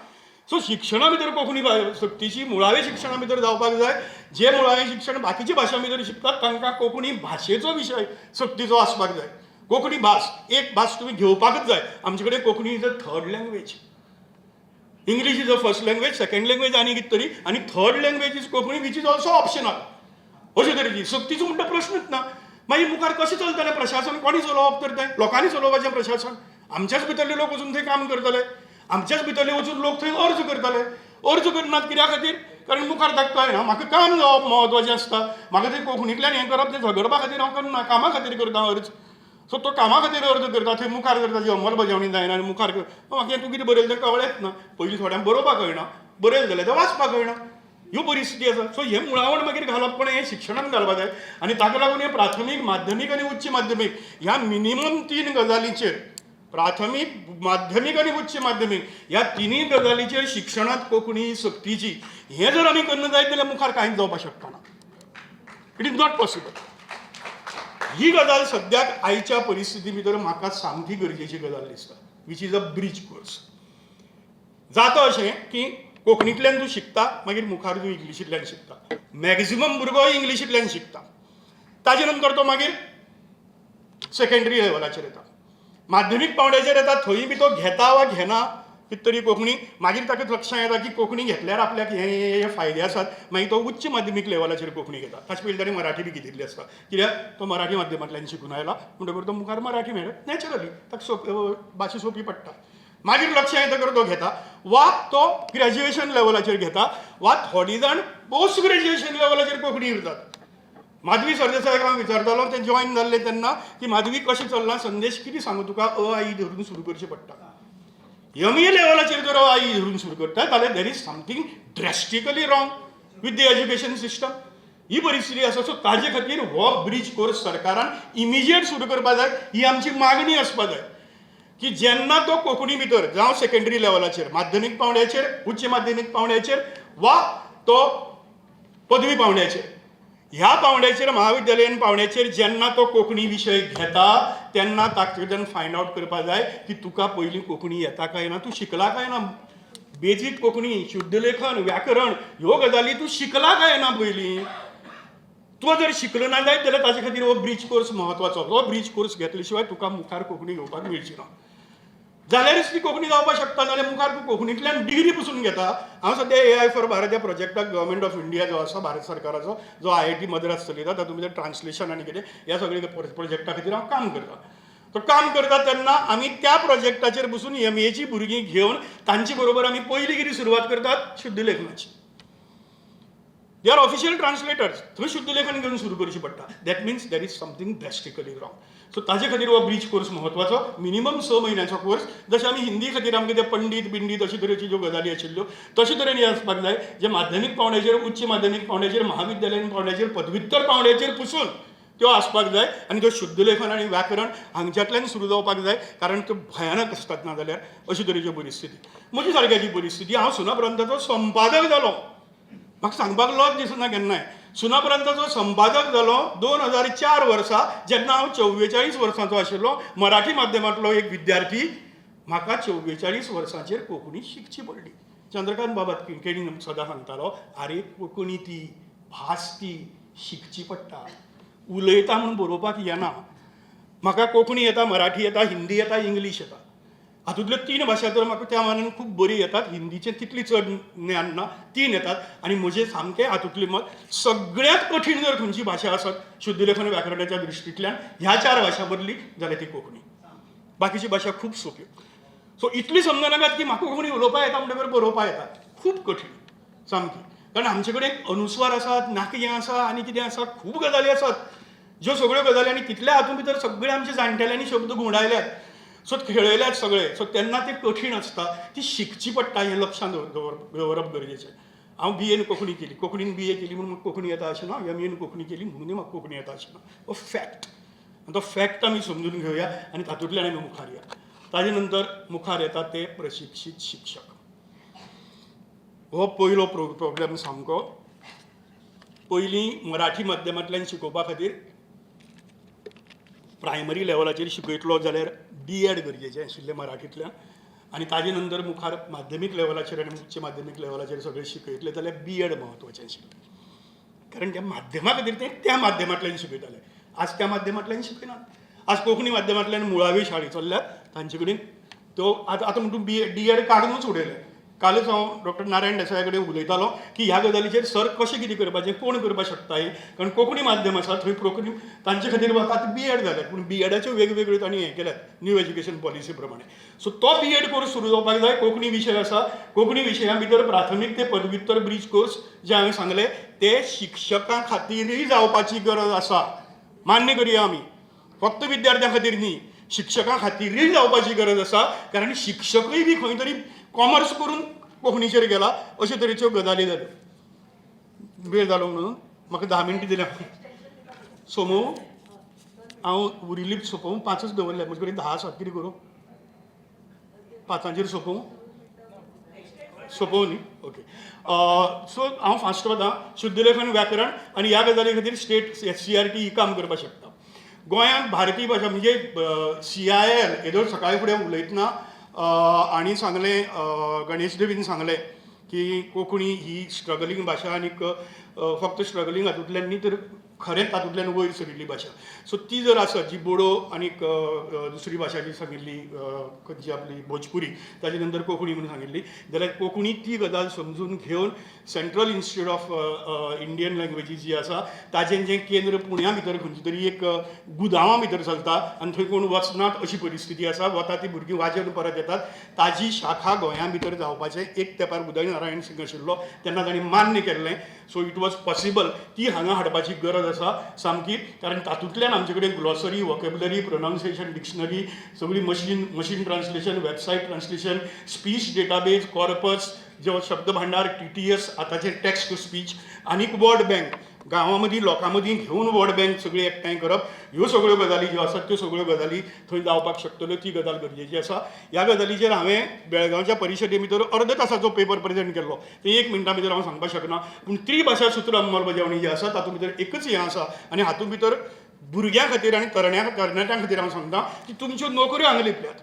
सो शिक्षणा भितर कोंकणी सक्तीची मुळाव्या शिक्षणा भितर जावपाक जाय. जे मुळावें शिक्षण बाकीच्या भाशां भितर शिकतात तांकां कोंकणी भाशेचो विशय सक्तीचो आसपाक जाय. कोंकणी भास एक भास तुमी घेवपाकच जाय. आमचे कडेन Konkani is a third language. English is a first language, second language आनी कितें तरी, आनी third language is Konkani, which is also optional. अशे तरेची सक्तीचो म्हणटा प्रश्नच ना. मागीर मुखार कशें चलतलें प्रशासन? कोणी चलोवप तर तें? लोकांनी चलोवपाचें प्रशासन. आमच्याच भितरले लोक वचून थंय काम करतले, आमच्याच भितरले वचून लोक थंय अर्ज करतले. अर्ज करनात कित्या खातीर? कारण मुखार ताका कळना म्हाका काम जावप म्हत्वाचें आसता. म्हाका थंय कोंकणींतल्यान हें करप तें झगडपा खातीर हांव करना, कामा खातीर करता अर्ज. सो तो कामा खातीर अर्ज करता. थंय मुखार जर ताजी अंमलबजावणी जायना आनी मुखार म्हाका तूं कितें बरयलें तें कळ्ळेंच ना. पयलीं थोड्यांक बरोवपाक कळना, बरयलें जाल्यार तें वाचपाक कळना. ह्यो परिस्थिती आसा. सो हें मुळावण मागीर घालप कोणें? हें शिक्षणान घालपाक जाय. आनी ताका लागून हें प्राथमीक, माध्यमीक आनी उच्च माध्यमीक ह्या मिनिमम तीन गजालींचेर, प्राथमीक, माध्यमीक आनी उच्च माध्यमीक ह्या तिनूय गजालीचेर शिक्षणांत कोंकणी सक्तीची हें जर आमी करना जायत जाल्यार मुखार कांयच जावपाक शकना. It is not possible. ही गजाल सद्याक आयच्या परिस्थिती भितर म्हाका सामकी गरजेची गजाल दिसता, which is a bridge course. जाता अशें की कोंकणींतल्यान तूं शिकता, मागीर मुखार तूं इंग्लिशींतल्यान शिकता. मॅक्झिमम भुरगो इंग्लिशींतल्यान शिकता. ताजे नंतर तो मागीर सेकेंडरी लेवलाचेर येता, माध्यमीक पावंड्याचेर येता. थंय बी तो घेता वा घेना कितें तरी कोंकणी. मागीर ताका लक्षांत येता की कोंकणी घेतल्यार आपल्याक हे हे हे फायदे आसात. मागीर तो उच्च माध्यमीक लेवलाचेर कोंकणी घेता. ताचे पयलीं ताणें मराठी बी घेतिल्ली आसता, कित्याक तो मराठी माध्यमांतल्यान शिकून आयला म्हणटकूच तो मुखार मराठी मेळटा नॅचरली, ताका सोंप भाशा सोंपी पडटा. मागीर लक्षां येतकर तो घेता वा तो ग्रॅज्युएशन लेवलाचेर घेता वा थोडी जाण पोस्ट ग्रॅज्युएशन लेवलाचेर कोंकणी उरतात. माधवी सरदेसायाक हांव विचारतालो ते जॉयन जाल्ले तेन्ना की माधवी, कशें चल्लां? संदेश, कितें सांगू तुका, अ आ इ धरून सुरू करचें पडटा. एम ए लेवलाचेर जर अ आ इ धरून सुरू करता जाल्यार there is something drastically wrong with the education system. ही परिस्थिती आसा. सो ताजे खातीर हो ब्रीज कोर्स सरकारान इमिजिएट सुरू करपा जाय. ही आमची मागणी आसपा जाय की जेन्ना तो कोंकणी भितर जावं सेकेंडरी लेवलाचेर, माध्यमीक पावंड्याचेर, उच्च माध्यमीक पावंड्याचेर वा तो पदवी पावंड्याचेर, ह्या पावंड्याचेर, महाविद्यालयीन पावंड्याचेर जेन्ना तो कोंकणी विशय घेता तेन्ना ताचे कडल्यान फायंड आवट करपा जाय की तुका पयलीं कोंकणी येता काय ना, तूं शिकला काय ना. बेजीक कोंकणी, शुद्धलेखन, व्याकरण ह्यो गजाली तूं शिकला काय ना पयलीं. तूं जर शिकलो ना जायत जाल्यार ताजे खातीर हो ब्रीज कोर्स म्हत्वाचो. हो ब्रीज कोर्स घेतले शिवाय तुका मुखार कोंकणी घेवपाक मेळची ना जाल्यारच ती कोंकणी जावपाक शकता. नाल्यार मुखार तूं कोंकणींतल्यान डिग्री पसून घेता. हांव सद्या एआय फॉर भारत ह्या प्रोजेक्टाक, गव्हर्मेंट ऑफ इंडिया जो आसा, भारत सरकाराचो, जो आयआयटी मद्रास चलयता, तातूंत भितर ट्रान्सलेशन आनी कितें ह्या सगळे प्रोजेक्टा खातीर हांव काम करता. तो काम करता तेन्ना आमी त्या प्रोजेक्टाचेर बसून एमएची भुरगीं घेवन तांचे बरोबर आमी पयली कितें सुरवात करतात? शुद्धलेखनाची. They are official translators. थंय शुद्धलेखन घेवन सुरू करची पडटा. That means there is something drastically wrong. So ताजे खातीर हो ब्रीज कोर्स म्हत्वाचो, मिनिमम 6 म्हयन्याचो कोर्स. जशें आमी हिंदी खातीर आमकां ते पंडीत बिंडीत अशे तरेच्यो ज्यो गजाली आशिल्ल्यो तशे तरेन हें आसपाक जाय, जे माध्यमीक पावंड्याचेर, उच्च माध्यमीक पावंड्याचेर, महाविद्यालयीन पावंड्याचेर, पदव्युत्तर पावंड्याचेर पसून त्यो आसपाक जाय. आनी त्यो शुद्धलेखन आनी व्याकरण हांगच्यांतल्यान सुरू जावपाक जाय, कारण त्यो भयानक आसतात. ना जाल्यार अशे तरेच्यो परिस्थिती, म्हजी सारक्याची परिस्थिती. हांव सुनापरान्ताचो संपादक जालो. म्हाका सांगपाक लज दिसना केन्नाय. सुनापरान्ताचो संपादक जालो 2004 वर्सा, जेन्ना हांव 44 वर्सांचो आशिल्लो. मराठी माध्यमांतलो एक विद्यार्थी, म्हाका 44 वर्सांचेर कोंकणी शिकची पडली. चंद्रकांत बाबा केणी सदां सांगतालो, आरे कोंकणी ती भास, ती शिकची पडटा, उलयता म्हूण बरोवपाक येना. म्हाका कोंकणी येता, मराठी येता, हिंदी येता, इंग्लीश येता. हातूंतल्यो तीन भाशा तर म्हाका त्या मानान खूब बरी येतात. हिंदीचें तितली चड ज्ञान ना. तीन येतात. आनी म्हजें सामकें हातूंतलें मत, सगळ्यांत कठीण जर खंयची भाशा आसत शुद्धलेखन व्याकरणाच्या दृश्टींतल्यान ह्या चार भाशां मदली जाल्यार ती कोंकणी. बाकीची भाशा खूब सोंप्यो. सो इतली समजनाकात की म्हाका कोंकणी उलोवपाक येता म्हणटकर बरोवपाक येता. खूब कठीण सामकी, कारण आमचे कडेन अनुस्वार आसात, नाकयां आसा आनी कितें आसा, खूब गजाली आसात ज्यो सगळ्यो गजाली. आनी तितल्या हातूंत भितर सगळे आमचे जाणटेल्यांनी शब्द घुंवडायल्यात, सो खेळयल्यात सगळे. सो तेन्ना ते कठीण आसता, ती शिकची पडटा, हें लक्षांत दवरप दवरप गरजेचें. हांव बी एन कोंकणी केली, कोंकणीन बी ए केली म्हणून म्हाका कोंकणी येता अशें ना, एम एन कोंकणी केली म्हणूनय म्हाका कोंकणी येता अशें ना. हो फॅक्ट आनी तो फॅक्ट आमी समजून घेवया आनी तातूंतल्यान आमी मुखार या. ताजे नंतर मुखार येता ते प्रशिक्षीत शिक्षक. हो पयलो प्रोब्लम सामको. पयलीं मराठी माध्यमांतल्यान शिकोवपा खातीर प्रायमरी लेवलाचेर शिकयतलो जाल्यार डी एड गरजेचें आशिल्लें मराठींतल्यान, आनी ताजे नंतर मुखार माध्यमीक लेवलाचेर आनी उच्च माध्यमीक लेवलाचेर सगळें शिकयतले जाल्यार बी एड म्हत्वाचें आशिल्लें, कारण त्या माध्यमा खातीर ते त्या माध्यमांतल्यान शिकयताले. आज त्या माध्यमांतल्यान शिकयनात. आज कोंकणी माध्यमांतल्यान मुळावी शाळी चल्ल्यात, तांचे कडेन त्यो आतां आतां म्हणटून बी डी एड काडूनच उडयलें. कालच हांव डॉक्टर नारायण देसाया कडेन उलयतालो की ह्या गजालीचेर सर कशें कितें करपाचें, कोण करपाक शकता हें, कारण कोंकणी माध्यम आसा थंय कोंकणी तांचे खातीर आतां बी एड जाल्यात, पूण बी एडाच्यो वेगवेगळ्यो तांणी हें केल्यात न्यू एज्युकेशन पॉलिसी प्रमाणे. सो तो बी एड कोर्स सुरू जावपाक जाय. कोंकणी विशय आसा, कोंकणी विशया भितर प्राथमीक ते पदव्युत्तर ब्रीज कोर्स जे हांवें सांगले ते शिक्षकां खातीरूय जावपाची गरज आसा. मान्य करुया आमी, फक्त विद्यार्थ्यां खातीर न्ही, शिक्षकां खातीरूय जावपाची गरज आसा, कारण शिक्षकूय बी खंय तरी कॉमर्स करून कोंकणीचेर गेला, अशे तरेच्यो गजाली जाल्यो. वेळ जालो म्हणून म्हाका 10 मिनटां दिल्या. सोमू हांव उरिल्ली सोंपोवं, 5च दवरल्या, म्हजे कडेन 10 आसात, कितें करूं, 5ांचेर सोंपोवं? सोंपोवं न्ही? ओके. सो हांव फास्ट वता. शुद्धलेखन, व्याकरण आनी ह्या गजाली खातीर स्टेट SCERT ही काम करपाक शकता. गोंयांत भारतीय भाशा म्हणजे CIL येदोळ सकाळी फुडें उलयतना आनी सांगलें, गणेश देवीन सांगलें की कोंकणी ही स्ट्रगलींग भाशा आनीक फक्त स्ट्रगलींग हातूंतल्यान न्ही तर खरेंच तातूंतल्यान वयर सरिल्ली भाशा. सो ती जर आसत जी बोडो आनीक दुसरी भाशा जी सांगिल्ली खंयची आपली भोजपुरी, ताजे नंतर कोंकणी म्हणून सांगिल्ली जाल्यार कोंकणी ती गजाल समजून घेवन central institute of Indian languages जी आसा ताजें जें केंद्र पुण्या भितर खंयची तरी एक गुदांवां भितर चलता आनी थंय कोण वचनात अशी परिस्थिती आसा, वता ती भुरगीं वाजेवन परत येतात, ताजी शाखा गोंया भितर जावपाचें एक तेंपार उदय नारायण सिंग आशिल्लो तेन्ना तांणी मान्य केल्लें. So it was possible. ती हांगा हाडपाची गरज आसा सामकी, कारण तातूंतल्यान आमचे कडेन ग्लॉसरी, वोकेबुलरी, प्रोनावन्सिएशन डिक्शनरी, सगळी machine translation, website translation, speech database, corpus, जो शब्द भांडार, TTS आतांचे टेक्स्ट टू स्पीच, आनीक वर्ड बँक गांवां मदीं लोकां मदीं घेवन वर्ड बँक सगळी एकठांय करप, ह्यो सगळ्यो गजाली ज्यो आसात त्यो सगळ्यो गजाली थंय जावपाक शकतल्यो. ती गजाल गरजेची आसा. ह्या गजालीचेर हांवें बेळगांवच्या परिशदे भितर अर्द तासाचो पेपर प्रेजेंट केल्लो, ते 1 मिनटां भितर हांव सांगपाक शकना, पूण त्रिभाशा सूत्र अंमलबजावणी जी आसा तातूंत भितर एकच हें आसा आनी हातूंत भितर भुरग्यां खातीर आनी तरणाट्यां खातीर हांव सांगता की तुमच्यो नोकऱ्यो हांगा लिपल्यात.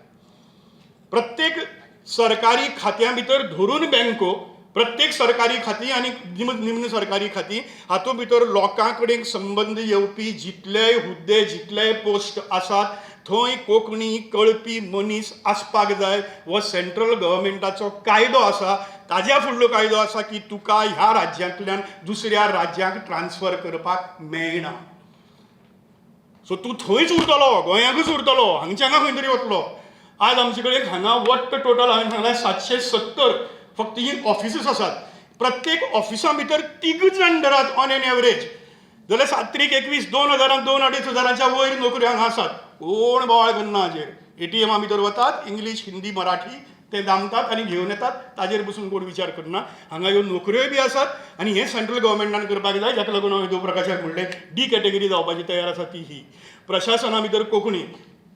प्रत्येक सरकारी खात्यां भितर धरून बँको, प्रत्येक सरकारी खातीं आनी निम्न सरकारी खातीं हातूंत भितर लोकां कडेन संबंद येवपी जितलेय हुद्दे, जितलेय पोस्ट आसात थंय कोंकणी कळपी मनीस आसपाक जाय. हो सेंट्रल गव्हर्मेंटाचो कायदो आसा. ताज्या फुडलो कायदो आसा की तुका ह्या राज्यांतल्यान दुसऱ्या राज्यांक ट्रान्सफर करपाक मेळना. सो तूं थंयच उरतलो, गोंयांकूच उरतलो, हांगच्या हांगा खंय तरी वतलो. आज आमचे कडेन हांगा वट्ट टोटल हांवें सांगलां 770 फक्त ही ऑफिसीस आसात. प्रत्येक ऑफिसा भितर 3 जाण धरात ऑन एन एवरेज जाल्यार 7 त्रीक 21, 2 हजारां, 2-2.5 हजारांच्या वयर नोकऱ्यो हांगा आसात. कोण बोवाळ करना हाजेर. ATMा भितर वतात, इंग्लीश, हिंदी, मराठी ते दामतात आनी घेवन येतात, ताजेर बसून कोण विचार करना. हांगा ह्यो नोकऱ्योय बी आसात आनी हें सेंट्रल गव्हर्मेंटान करपाक जाय, जाका लागून हांवें प्रकाशाक म्हणलें डी कॅटेगरी जावपाची तयार आसा ती ही. प्रशासना भितर कोंकणी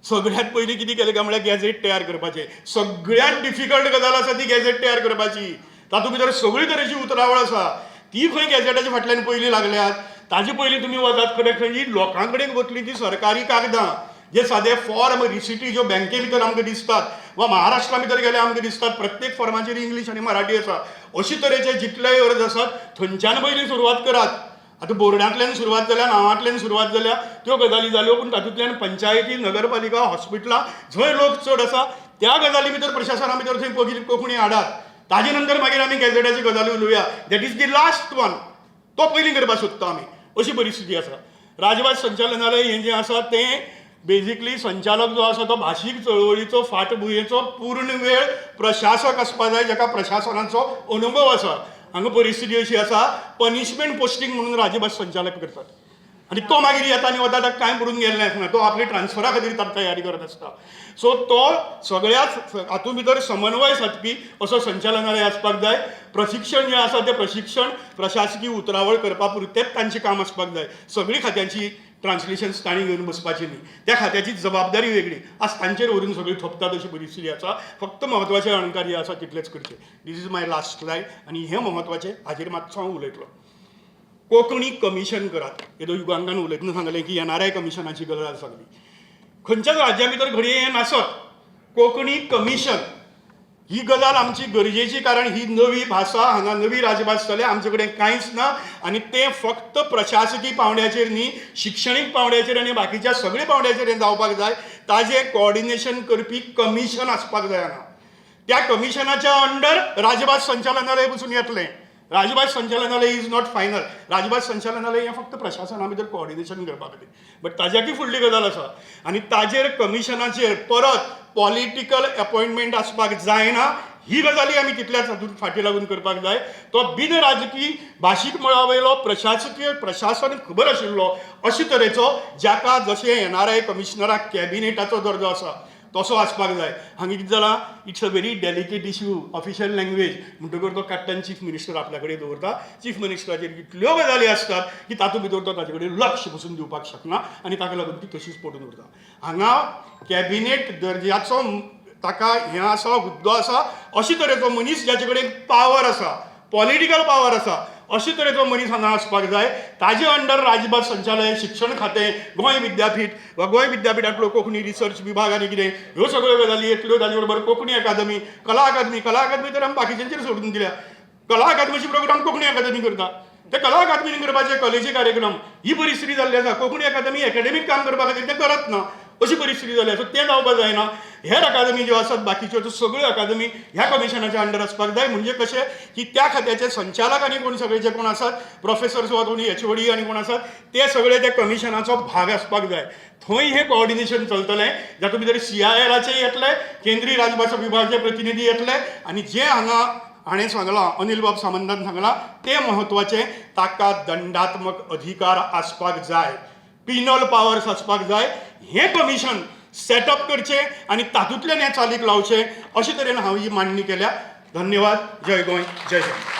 सगळ्यांत पयलीं कितें केलें काय म्हळ्यार गॅझेट तयार करपाचें. सगळ्यांत डिफिकल्ट गजाल आसा ती गॅझेट तयार करपाची. तातूंत भितर सगळी तरेची उतरावळ आसा, ती खंय गॅझेटाच्या फाटल्यान पयलीं लागल्यात. ताजे पयलीं तुमी वतात खंय खंय लोकां कडेन वतली ती सरकारी कागदां, जे सादे फॉर्म, रिसिटी ज्यो बँके भितर आमकां दिसतात वा महाराष्ट्रा भितर गेल्यार आमकां दिसतात, प्रत्येक फॉर्माचेर इंग्लीश आनी मराठी आसा. अशे तरेचे जितलेय अर्ज आसात थंयच्यान पयलीं सुरवात करात. आतां बोर्डांतल्यान सुरवात जाल्या, नांवांतल्यान सुरवात जाल्या, त्यो गजाली जाल्यो, पूण तातूंतल्यान पंचायती, नगरपालिका, हॉस्पिटलां जंय लोक चड आसा त्या गजाली भितर प्रशासना भितर थंय पयलीं कोंकणी हाडात. ताजे नंतर मागीर आमी गॅझेटाची गजाली उलोवया. That is the last one, तो पयलीं करपाक सोदता आमी, अशी परिस्थिती आसा. राजभास संचालनालय हें जें आसा तें बेजिकली संचालक जो आसा तो भाशीक चळवळीचो फाटभुंयेचो पूर्ण वेळ प्रशासक आसपा जाय, जाका प्रशासनाचो अनुभव आसा. हांगा परिस्थिती अशी आसा, पनिशमेंट पोस्टींग म्हणून राजभास संचालक करतात. आनी तो मागीर येता आनी वता, ताका कांय पडून गेल्लें आसना. तो आपली ट्रान्सफरा खातीर तयारी करत आसता. सो तो सगळ्याच हातूंत भितर समन्वय सादपी असो संचालनालय आसपाक जाय. प्रशिक्षण जें आसा तें प्रशिक्षण प्रशासकी उतरावळ करपा पुरतेंच तांचें काम आसपाक जाय. सगळीं खात्यांची ट्रान्सलेशन्स तांणी घेवन बसपाची न्ही. त्या खात्याची जबाबदारी वेगळी आज तांचेर व्हरून सगळी थोपतात अशी परिस्थिती आसा. फक्त म्हत्वाचे अणकार जे आसा तितलेच करचे. This is my last slide आनी हें म्हत्वाचें हाजेर मातसो हांव उलयतलो. कोंकणी कमिशन करात. येदो युगांकान उलयतना सांगलें की एनआरआय कमिशनाची गजाल सांगली. खंयच्याच राज्या भितर घडये हें नासत. कोंकणी कमिशन ही गजाल आमची गरजेची, कारण ही नवी भाशा, हांगा नवी राजभास जाल्या, आमचे कडेन कांयच ना. आनी तें फक्त प्रशासकी पावंड्याचेर न्ही, शिक्षणीक पावंड्याचेर आनी बाकीच्या सगळ्या पावंड्याचेर हें जावपाक जाय. ताजें कोऑर्डिनेशन करपी कमिशन आसपाक जाय हांगा. त्या कमिशनाच्या अंडर राजभास संचालनालय पसून येतलें. राजभास संचालनालय is not final. राजभास संचालनालय हें फक्त प्रशासना भितर कोऑर्डिनेशन करपा खातीर, बट ताज्याकय फुडली गजाल आसा. आनी ताजेर कमिशनाचेर परत पॉलिटिकल अपॉयंटमेंट आसपाक जायना. ही गजाली आमी तितल्याच हातूंत फाटीं लागून करपाक जाय. तो बिन राजकी, भाशीक मळा वयलो, प्रशासकीय, प्रशासन खबर आशिल्लो अशे तरेचो, जाका जशें एनआरआय कमिशनराक कॅबिनेटाचो दर्जो आसा तसो आसपाक जाय. हांगा कितें जालां, it's a very delicate issue, official language म्हणटकर तो काडटा आनी चीफ मिनिस्टर आपल्या कडेन दवरता. चीफ मिनिस्टराचेर इतल्यो गजाली आसतात की तातूंत भितर तो ताजे कडेन लक्ष पसून दिवपाक शकना आनी ताका लागून ती तशीच पडून उरता. हांगा कॅबिनेट दर्जाचो ताका हें आसा, हुद्दो आसा, अशे तरेचो मनीस जाचे कडेन पावर आसा, पॉलिटिकल पावर आसा, अशे तरेचो मनीस हांगा आसपाक जाय. ताजे अंडर राजभास संचालय, शिक्षण खातें, गोंय विद्यापीठ वा गोंय विद्यापिठांतलो कोंकणी रिसर्च विभाग आनी कितें ह्यो सगळ्यो गजाली येतल्यो. ताजे बरोबर कोंकणी अकादमी, कला अकादमी. कला अकादमी तर आमी बाकीच्यांचेर सोडून दिल्या. कला अकादमीचे प्रोग्राम कोंकणी अकादमी करता, ते कला अकादमीन करपाचे कलेचे कार्यक्रम. ही परिस्थिती जाल्ली आसा. कोंकणी अकादमी एकाडेमीक काम करपा खातीर तें करत ना अशी परिस्थिती जाल्या. सो तें जावपाक जायना. हेर अकादमी ज्यो आसात बाकीच्यो, त्यो सगळ्यो अकादमी ह्या कमिशनाच्या अंडर आसपाक जाय. म्हणजे कशें की त्या खात्याचे संचालक आनी कोण सगळे जे कोण आसात, प्रोफेसर्स वा कोणी एचओडी आनी कोण आसात, ते सगळे त्या कमिशनाचो भाग आसपाक जाय. थंय हें कोऑर्डिनेशन चलतलें, जातूंत भितर सीआयआराचे येतले, केंद्रीय राजभाशा विभागाचे प्रतिनिधी येतले. आनी जे हांगा हाणें सांगलां, अनिल बाब सामंतान सांगलां तें म्हत्वाचें, ताका दंडात्मक अधिकार आसपाक जाय, पिनल पावर्स आसपाक जाय. हें कमिशन सेटअप करचें आनी तातूंतल्यान हें चालीक लावचें, अशे तरेन हांव ही मांडणी केल्या. धन्यवाद. जय गोंय, जय हिंद.